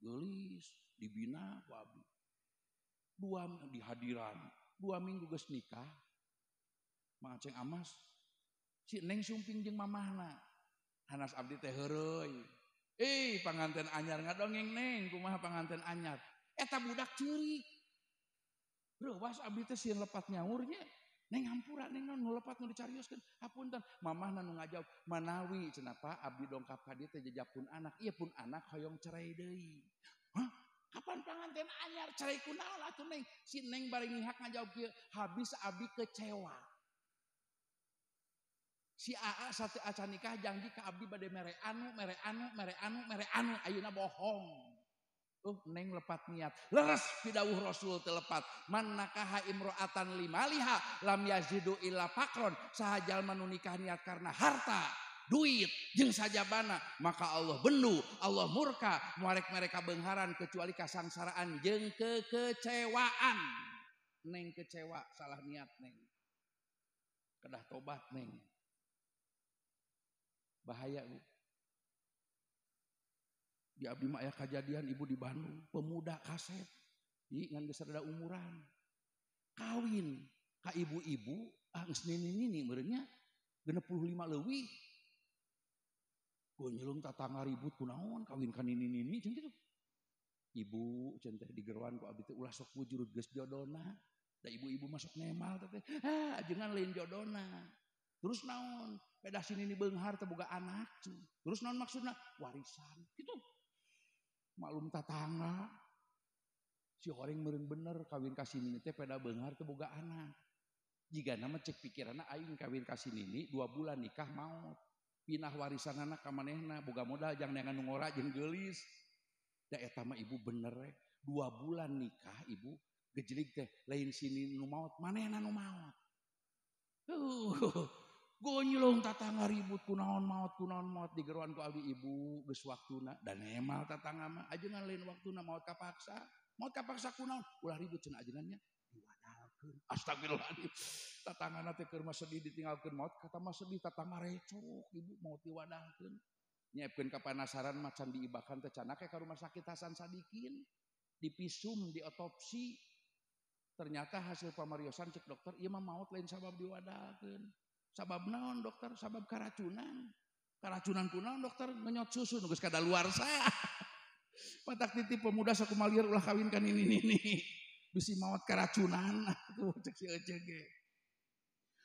geulis dibina ku abdi. Dua dihadiran, 2 minggu geus nikah. Mancing amas si Neng sumping jeung mamahna. Hanas abdi teh heureuy. Panganten anyar ngadongeng Neng, kumaha panganten anyar. Eta budak ceurik. Reuwas abdi teh sieun lepat nyaurnya. Neng hampura neng naon nu lepat nu dicarioskeun. Hapunten, mamahna nu ngajawab, manawi cenah Pak abdi dongkap ka dieu teh jejak pun anak. Ieu pun anak hoyong cerai deui. Hah? Kapan panganten anyar cerai kunaon atuh Neng? Si Neng bari ngihak ngajawab kieu, habis abdi kecewa. Si AA satu acan nikah janji ka abdi bade mere anu, mere anu, mere anu, mere anu, ayeuna bohong. Neng lepat niat. Leres pidawuh Rasul teu lepat. Man nakaha imro'atan limaliha lam yazidu illa fakron. Saha jalma nu nikah niat karena harta, duit, jeung sajabana, maka Allah bendu, Allah murka, muarek mereka beungharan kecuali kasangsaraan jeung kekecewaan. Neng kecewa salah niat Neng. Kedah tobat Neng. Bahaya bu. Di abdi mah aya kajadian ibu di Bandung, pemuda kaset, ieu ngan geus rada umuran. Kawin ka ibu-ibu, ah geus nini-nini meureun nya 65 leuwih. Gonyelung tatangga ribut kunaon kawin ka nini-nini jeung kitu. Ibu cenah teh digeroan ku abdi teh ulah sok bujurut geus jodona. Da ibu-ibu masuk nemal teh. Ah, ajengan lain jodona. Terus naon? Pedah si nini beunghar teh boga anak. Terus naon maksudna? Warisan. Kitu. Maklum tatangga. Si horeng meureun bener kawin ka si nini teh pedah beunghar teh boga anak. Jigana mah cek pikiranna aing kawin ka si nini 2 bulan nikah maot. Pinah warisanana ka manehna boga modal jang neangan nu ngora jeung geulis. Da eta mah ibu bener we. 2 bulan nikah ibu gejelig teh lain sini nu maot manehna nu maot. Gonyelong tatangga ribut kunaon maot digeroan ku abdi ibu geus waktuna da nemal tatangga mah ajengan lain waktuna maot kapaksa. Maot kapaksa kunaon ulah ribut cenah ajengannya diwadalkeun. Astagfirullahaladzim. Tatanggana teh keur mah sedih ditinggalkeun maot kata mah sedih tatangga recok ibu maot diwadalkeun. Nyiapkeun ka panasaran mah can diibakan teh canake ka rumah sakit Hasan Sadikin dipisum diotopsi. Ternyata hasil pamariosan cek dokter ieu mah maot lain sabab diwadalkeun. Sabab naon dokter? Sabab karacunan. Karacunan kunaon dokter? Ngenyot susu nu geus kadaluarsa. Patak titip pemuda sakumalieur ulah kawin ka nini-nini. Bisi maot karacunan tuh cek si ece ge.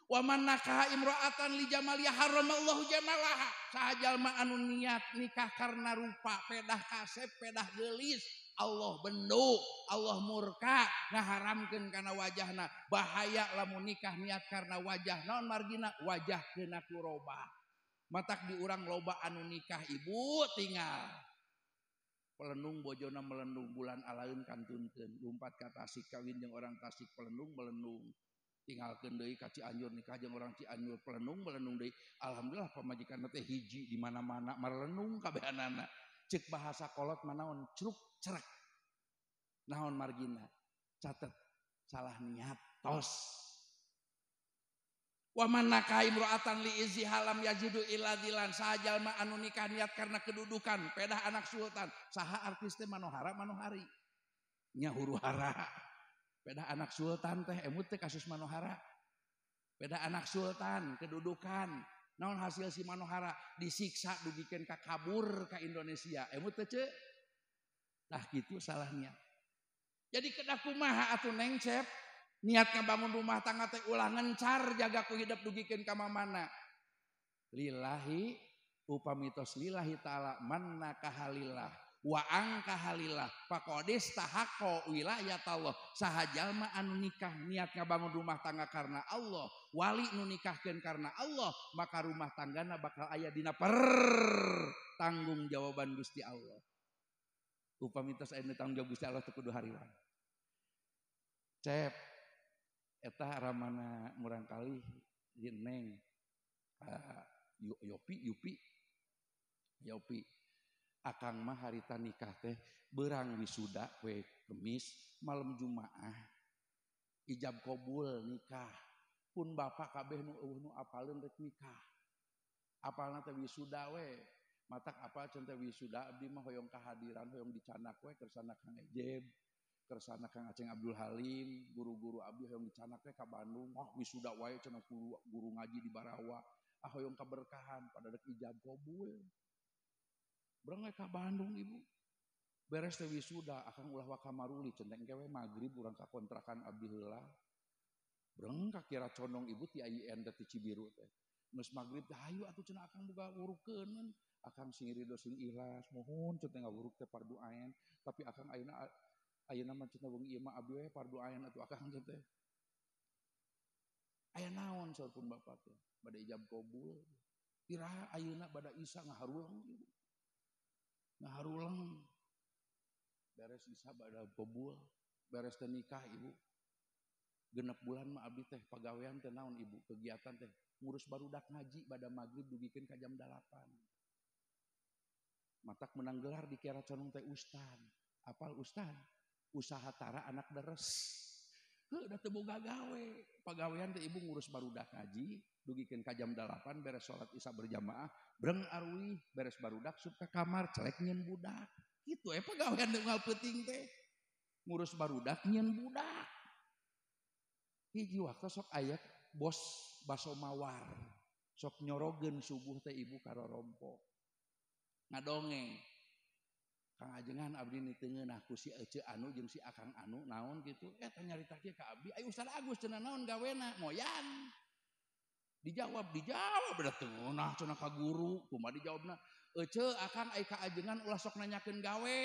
Wa man nakaha imra'atan li jamaliha haramallahu jamalaha. Saha jalma anu niat nikah karena rupa, pedah kasep, pedah geulis, Allah bendo, Allah murka, ngaharamkeun kana wajahna. Bahaya lamun nikah niat karena wajah. Naon margina? Wajah kena kurobah. Matak diurang loba anu nikah ibu tinggal. Pelendung bojona melendung bulan alaeun kantunkeun, lumpat ka Tasik kawin jeung orang Tasik pelendung melendung. Tinggalkeun deui ka Cianjur nikah jeung orang Cianjur pelendung melendung deui. Alhamdulillah pamajikan teh hiji di mana-mana marelendung kabehanana. Cek bahasa kolot manaon cruk cerek. Naon margina? Catet salah niat tos. Wa man nakaha imra'atan li izziha lam yajidu illa dilan. Saha jalma anu nikah niat karena kedudukan, pedah anak sultan. Saha artis teh Manohara Manohari. Nya huru hara. Pedah anak sultan teh emut teh kasus Manohara. Pedah anak sultan kedudukan. Naon hasil si Manohara disiksa dugikeun ka kabur ka Indonesia. Emut teh ce? Tah kitu salah niat. Jadi kedah kumaha atuh Neng Cep? Niat ngabangun rumah tangga teh ulah ngencar jaga ku hidup dugikeun ka mamana. Lillahi upamitos lillahi ta'ala man nakahalillah wa angkahalillah faqadis tahaqqo wilayat Allah. Saha jalma anu nikah niat ngabangun rumah tangga karena Allah, wali nu nikahkeun karena Allah, maka rumah tanggana bakal aya dina pertanggung jawaban Gusti Allah. Upamitos aya tanggung jawab Gusti Allah teu kudu hariwang. Cep eta ramana murangkali di Neng Yopi Yupi Yopi akang mah harita nikah teh berang wisuda poe Kemis malam Jumaah ijab kabul nikah pun bapak kabeh nu eueuh nu apaleun rek nikah apalna teh wisuda we matak apal cenah teh wisuda abdi mah hoyong kahadiran hoyong dicanak we kersana Kang Ejeb kersana Kang Aceng Abdul Halim, guru-guru abdi hoyong dicanak we ka Bandung, wah wisuda wae cenah guru ngaji di Barawa, ah hoyong kaberkahan pada dek ijab kabul. Berang we ka Bandung ibu. Beres teh wisuda akang ulah waka maruli cenah engke we magrib urang ka kontrakan abdi heula. Berang ka Kira Condong ibu ti IN teh ti Cibiru teh. Geus magrib teh hayu atuh cenah akang boga wurukeun. Akang sing ridho sing ikhlas, mohon cenah ngawuruk teh fardu ain, tapi akang ayeuna ayeuna mah cenah wengi ieu mah abdi we fardu ain atuh akang teh. Aya naon saur pun bapak teh bade ijab kabul. Iraha ayeuna bada Isa ngaharulang ieu. Ngaharulang. Beres Isa bada kabul, beres teh nikah ibu. 6 bulan mah abdi teh pagawean teh naon ibu, kegiatan teh ngurus barudak ngaji bada magrib dugikeun ka jam 8. Matak menang gelar di Kiara Condong teh ustad. Apal ustad? Usaha tara anak deres. Heuh da teu boga gawe. Pagawean teh ibu ngurus barudak ngaji, dugikeun ka jam 8 beres salat Isya berjamaah, breng arwih, beres barudak sup ka kamar celek nyeun budak. Kitu we pagawean teh unggal peuting teh. Ngurus barudak nyeun budak. Hiji waktu sok aya bos baso mawar. Sok nyorogeun subuh teh ibu karorompo. Ngadongeng. Kang Ajengan abdi ni teu ngeunah ku si Ece anu jeung si Akang anu naon kitu. Eta nyarita kieu ka abdi, ai Ustaz Agus cenah naon gawena? Moyan. Dijawab, dijawab da teu ngeunah cenah ka guru. Kumaha dijawabna? Ece Akang ai ka Ajengan ulah sok nanyakeun gawe.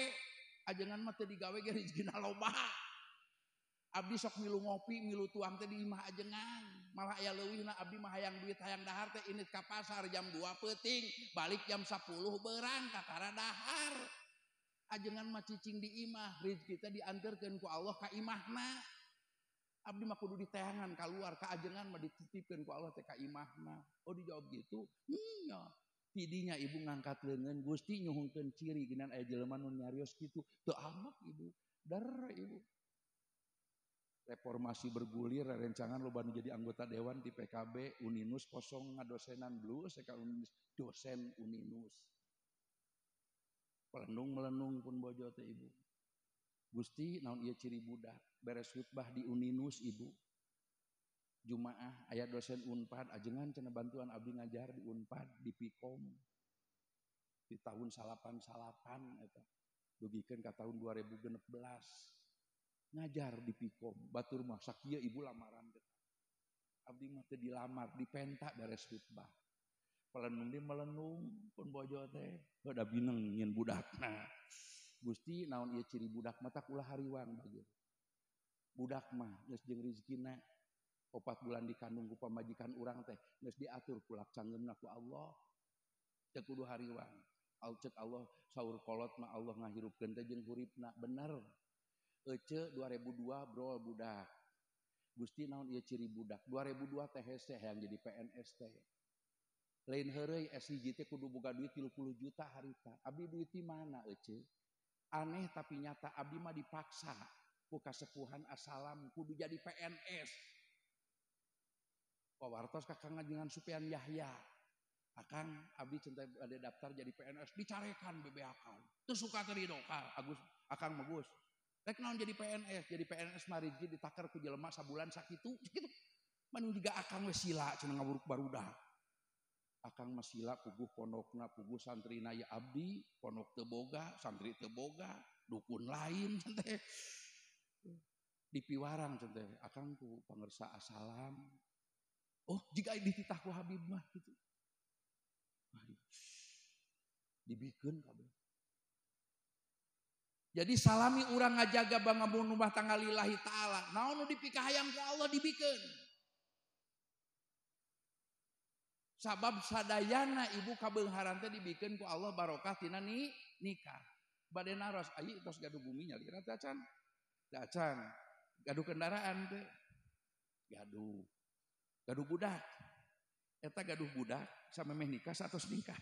Ajengan mah teu digawe ge rezekina loba. Abdi sok milu ngopi, milu tuang teh di imah Ajengan. Malah aya leuwihna abdi mah hayang duit hayang dahar teh init ka pasar jam 2 peuting, balik jam 10 beurang kakara dahar. Ajengan mah cicing di imah, rezeki teh dianterkeun ku Allah ka imahna. Abdi mah kudu diteangan kaluar ka Ajengan mah dititipkeun ku Allah teh ka imahna. Oh dijawab gitu? Nya. Tidinya ibu ngangkat leungeun, Gusti nyuhunkeun ciri geunan aya jelema nu nyarios kitu. Teu amak ibu, dar ibu. Reformasi bergulir, rencangan loba nu jadi anggota dewan di PKB, Uninus kosong ngadosenan blus, ka Uninus dosen Uninus. Melenung-melenung pun bojo teh ibu. Gusti naon ieu ciri budak, beres khutbah di Uninus ibu. Jumaah aya dosen Unpad, ajengan cenah bantuan abdi ngajar di Unpad, di Pikom. Di tahun 88 eta. Dugikeun ka tahun 2016. Ngajar di Pikom, batur mah sakieu ibu lamaran teh. Abdi mah teu dilamar, dipenta beres khutbah. Pelenung di melenung pun bojo teh, heuh da bineng nyeun budakna. Gusti naon ieu ciri budak mah tak ulah hariwang bageun. Budak mah geus jeung rezekina 4 bulan dikandung ku pamajikan urang teh geus diatur kulak canggeumna ku Allah. Teu kudu hariwang. Cek Allah saur kolot mah Allah ngahirupkeun teh jeung huripna bener. Ece 2002 brol budak. Gusti naon ieu ciri budak. 2002 teh hese hayang jadi PNS teh. Lain heureuy SIG teh kudu boga duit 30 juta harita. Abdi duit di mana ece? Aneh tapi nyata abdi mah dipaksa ku kasepuhan asalam kudu jadi PNS. Pawartos ka Kang Ajengan Supian Yahya. Akang abdi cinta ada daftar jadi PNS dicarekan bebeakan. Teu suka teu ridho ka Agus Akang mah Gus. Rek naon jadi PNS? Jadi PNS mah rezeki ditakar ku jelema sabulan sakitu kitu. Mending jiga akang we sila cenah ngaburuk barudak. Akang mah sila puguh pondokna, puguh santrina ya abdi, pondok teu boga, santri teu boga, dukun lain teh. Dipiwarang teh, akang ku pangersa asalam. Oh, jika dititah ku Habib mah gitu. Dibikeun kabeh. Jadi salami urang ngajaga bangamun rumah tangga lillahi ta'ala. Naon nu dipikahayang ku Allah dibikeun. Sabab sadayana ibu kabeungharan teh dibikeun ku Allah barokah tina nikah. Bade naros ayi tos gaduh bumi nyalira teh acan. Teh acan. Gaduh kendaraan teh. Gaduh. Gaduh budak. Eta gaduh budak samemeh nikah satos nikah.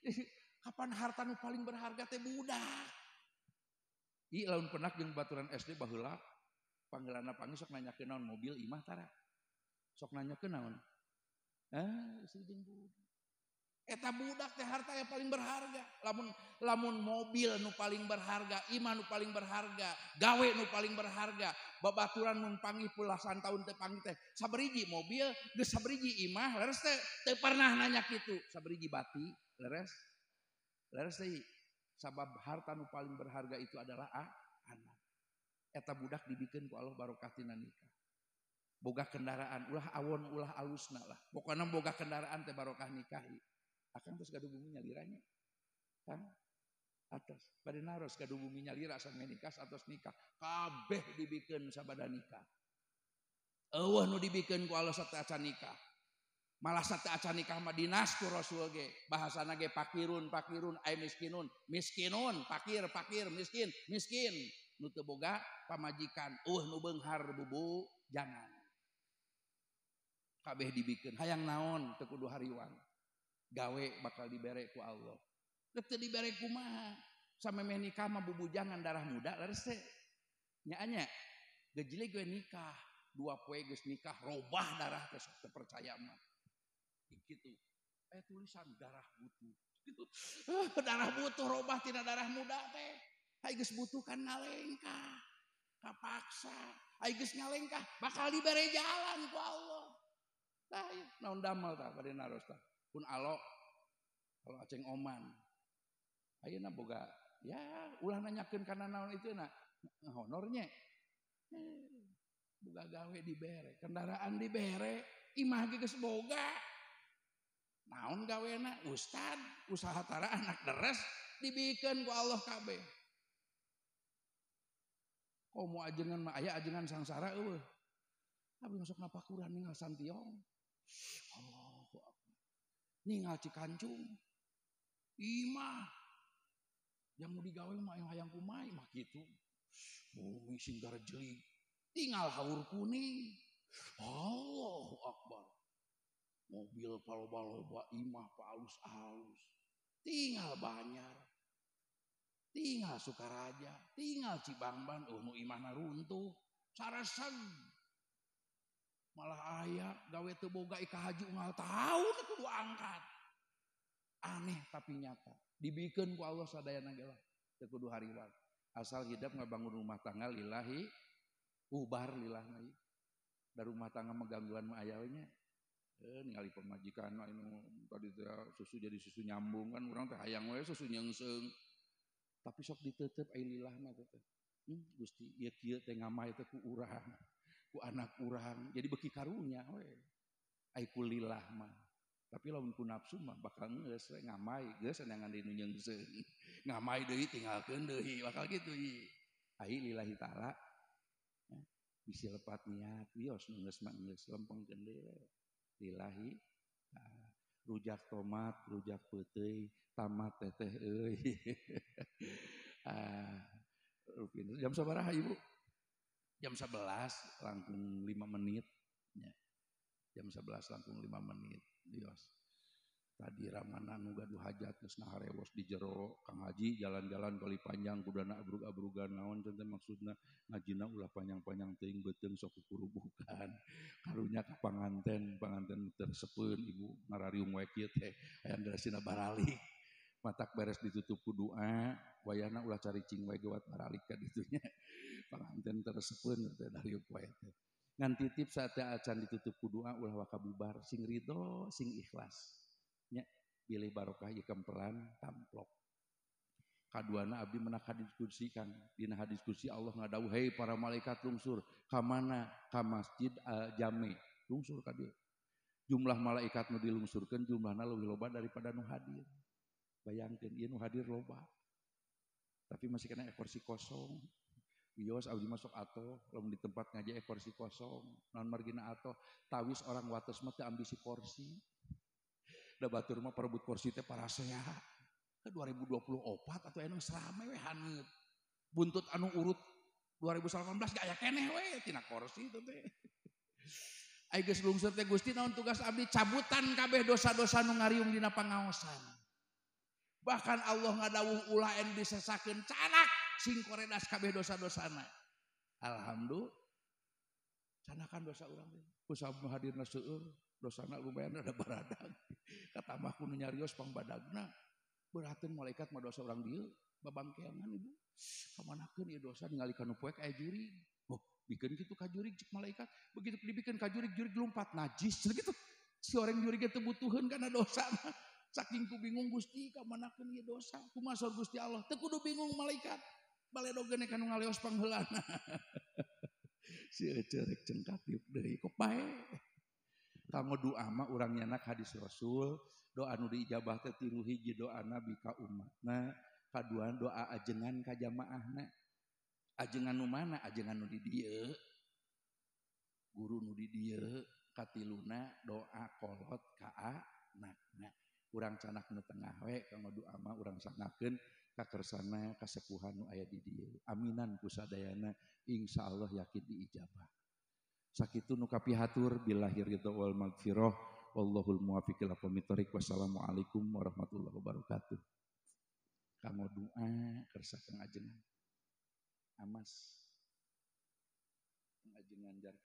Jadi kapan harta nu paling berharga teh budak. I lamun penak jeung baturan SD baheula panggelanna panggih sok nanyakeun naon mobil imah tara. Sok nanyakeun naon? Istri jeung budak. Eta budak teh harta yang paling berharga. Lamun mobil nu paling berharga, imah nu paling berharga, gawe nu paling berharga, babaturan mun panggih pulasan tahun teh panggih teh saberiji mobil, geus saberiji imah, leres teh teu pernah nanya kitu. Saberiji bati, leres. Leres teh sabab harta nu paling berharga itu adalah anak. Eta budak dibikeun ku Allah barokah tina nikah. Boga kendaraan, ulah awon ulah alusna lah. Pokona boga kendaraan teh barokah nikahi. Akang terus gaduh bumi nyaliranya. Kang atas bade naros gaduh bumi nyalira sampe nikah atos nikah. Kabeh dibikeun sabada nikah. Eueuh nu dibikeun ku Allah sateu acan nikah. Malah sateu acan nikah mah dinas ku Rasul ge. Bahasana ge pakirun pakirun ay miskinun, miskinun, pakir pakir, miskin, miskin. Nu teu boga pamajikan, eueuh nu beunghar bubu jangan. Kabeh dibikeun hayang naon teu kudu hariwang. Gawe bakal dibere ku Allah. Teu dibere kumaha? Samemeh nikah mah bubujangan darah muda leres teh. Nya nya. Gejele gue nikah, 2 poe geus nikah robah darah teh sok teu percaya mah. Gitu. Tulisan darah butuh. Gitu. Darah butuh robah tina darah muda teh. Ai geus butuh kan ngalengkah. Kapaksa. Ai geus ngalengkah bakal dibere jalan ku Allah. Tah naon damel tah bade naros tah. Pun alo kalau Aceng Oman. Ayeuna boga ya ulah nanyakeun kana naon itu na honornya. Boga gawe dibere, kendaraan dibere, imah ge geus boga. Naon gawena? Ustad, usaha tara anak deres dibikeun ku Allah kabeh. Komo ajengan mah aya ajengan sangsara eueuh. Abi masuk napakuran ninggal Santiong. Allahu Akbar. Ninggal Cikancung. Imah yang mau digawe mah yang hayang kumaha mah kitu. Bumi sing garjelig. Tinggal haur kuning. Allahu Akbar. Mobil paloba-loba, imah palus-alus. Tinggal Banjar. Tinggal Sukaraja, tinggal Cibangban, nu imahna runtuh, saraseg. Malah aya gawe teu boga ika haji unggal taun kudu angkat. Aneh tapi nyata. Dibikeun ku Allah sadayana ge lah, teu kudu hariwang. Asal hidup ngabangun rumah tangga lillahi, ubar lillahna ieu. Da rumah tangga mah gangguan mah aya we nya. Ningali pamajikan anu tadi teh susu jadi susu nyambung kan urang teh hayang we susu nyeungseung. Tapi sok ditetep ai lillah mah teh. Gusti ieu kieu teh ngamai teh ku urang, ku anak urang. Jadi beuki karunya we. Ai ku lillah mah. Tapi lamun ku nafsu mah bakal geus we ngamai geus neangan deui nu nyeungseung. Ngamai deui tinggalkeun deui bakal kitu ieu. Ai lillahi taala bisi lepat niat wios nu geus mah geus lempengkeun deui we. Lillahi taala. Rujak tomat, rujak peuteuy, tamat teteh euy. Jam sabaraha Ibu? Jam 11 langkung 5 menit nya. Jam 11 langkung 5 menit. Dios. Tadi ramana nu gaduh hajat geus naharewos di jero Kang Haji jalan-jalan kali panjang kudana abrug-abrugan naon teh maksudna ngajina ulah panjang-panjang teuing beuteung sok kukurubukan. Karunya ka panganten, panganten tersepeun ibu ngarariung wae kieu teh hayang gelasina baralik. Matak beres ditutup ku doa, wayahna ulah caricing wae gewat baralik ka ditunya. Panganten tersepeun teh dariuk wae teh. Ngan titip saat acan ditutup ku doa ulah waka bubar sing ridho sing ikhlas. Nya bilih barokah ieu kempelan tamplok. Kaduana abdi menak hadis kursi kan. Dina hadis kursi Allah ngadawuh hei para malaikat lungsur ka mana? Ka masjid Jami. Lungsur ka dieu. Jumlah malaikat nu dilungsurkeun jumlahna leuwih loba daripada nu hadir. Bayangkeun ieu nu hadir loba. Tapi masih kena kursi kosong. Wios abdi masuk atoh lamun di tempat ngaji kursi kosong. Naon margina atoh tawis orang wates mah teu ambisi kursi. Da batur mah perebut kursi teh parasea. Ke 2024 atuh anu rame we haneut. Buntut anu urut 2018 ge aya keneh we tina kursi itu teh. Ai geus lungsur teh Gusti naon tugas abdi cabutan kabeh dosa-dosa nu ngariung dina pangaosan. Bahkan Allah ngadawuh ulah anu disesakeun canak sing koredas kabeh dosa-dosana. Alhamdulillah. Canakan dosa urang teh. Ku sabab hadirna seueur dosana lumayan ada baradang. Katamah ku nu nyarios pangbadagna. Berateun malaikat mah dosa urang dieu babangkeangan ibu. Kamanakeun ieu dosa ningali ka nu poek aya jurig. Oh, bikeun kitu ka jurig cek malaikat. Begitu dibikeun ka jurig, jurig lompat najis gitu. Si orang jurig teu butuheun kana dosa mah. Saking ku bingung Gusti kamanakeun ieu dosa. Kumaha saur Gusti Allah? Teu kudu bingung malaikat. Baledogeun ka nu ngaleos pangheulana. Si ece rek cengkat diuk deui kok bae. Kanggo doa mah urang nyanak hadis Rasul, doa nu diijabah teh tilu hiji doa Nabi ka umatna, kadua doa ajengan ka jamaahna. Ajengan nu mana? Ajengan nu di dieu. Guru nu di dieu, katiluna doa kolot ka anakna. Urang canak nu tengah we kanggo doa mah urang sangakeun kakersana kasepuhan nu aya di dieu. Aminan ku sadayana insyaallah yakin diijabah. Sakitu nu kapihatur billahi ridho wal magfirah wallahul muwaffiq ila aqwamit thoriq. Wassalamualaikum warahmatullahi wabarakatuh. Kanggo doa kersa kang ajengan. Amas. Kang ajengan jar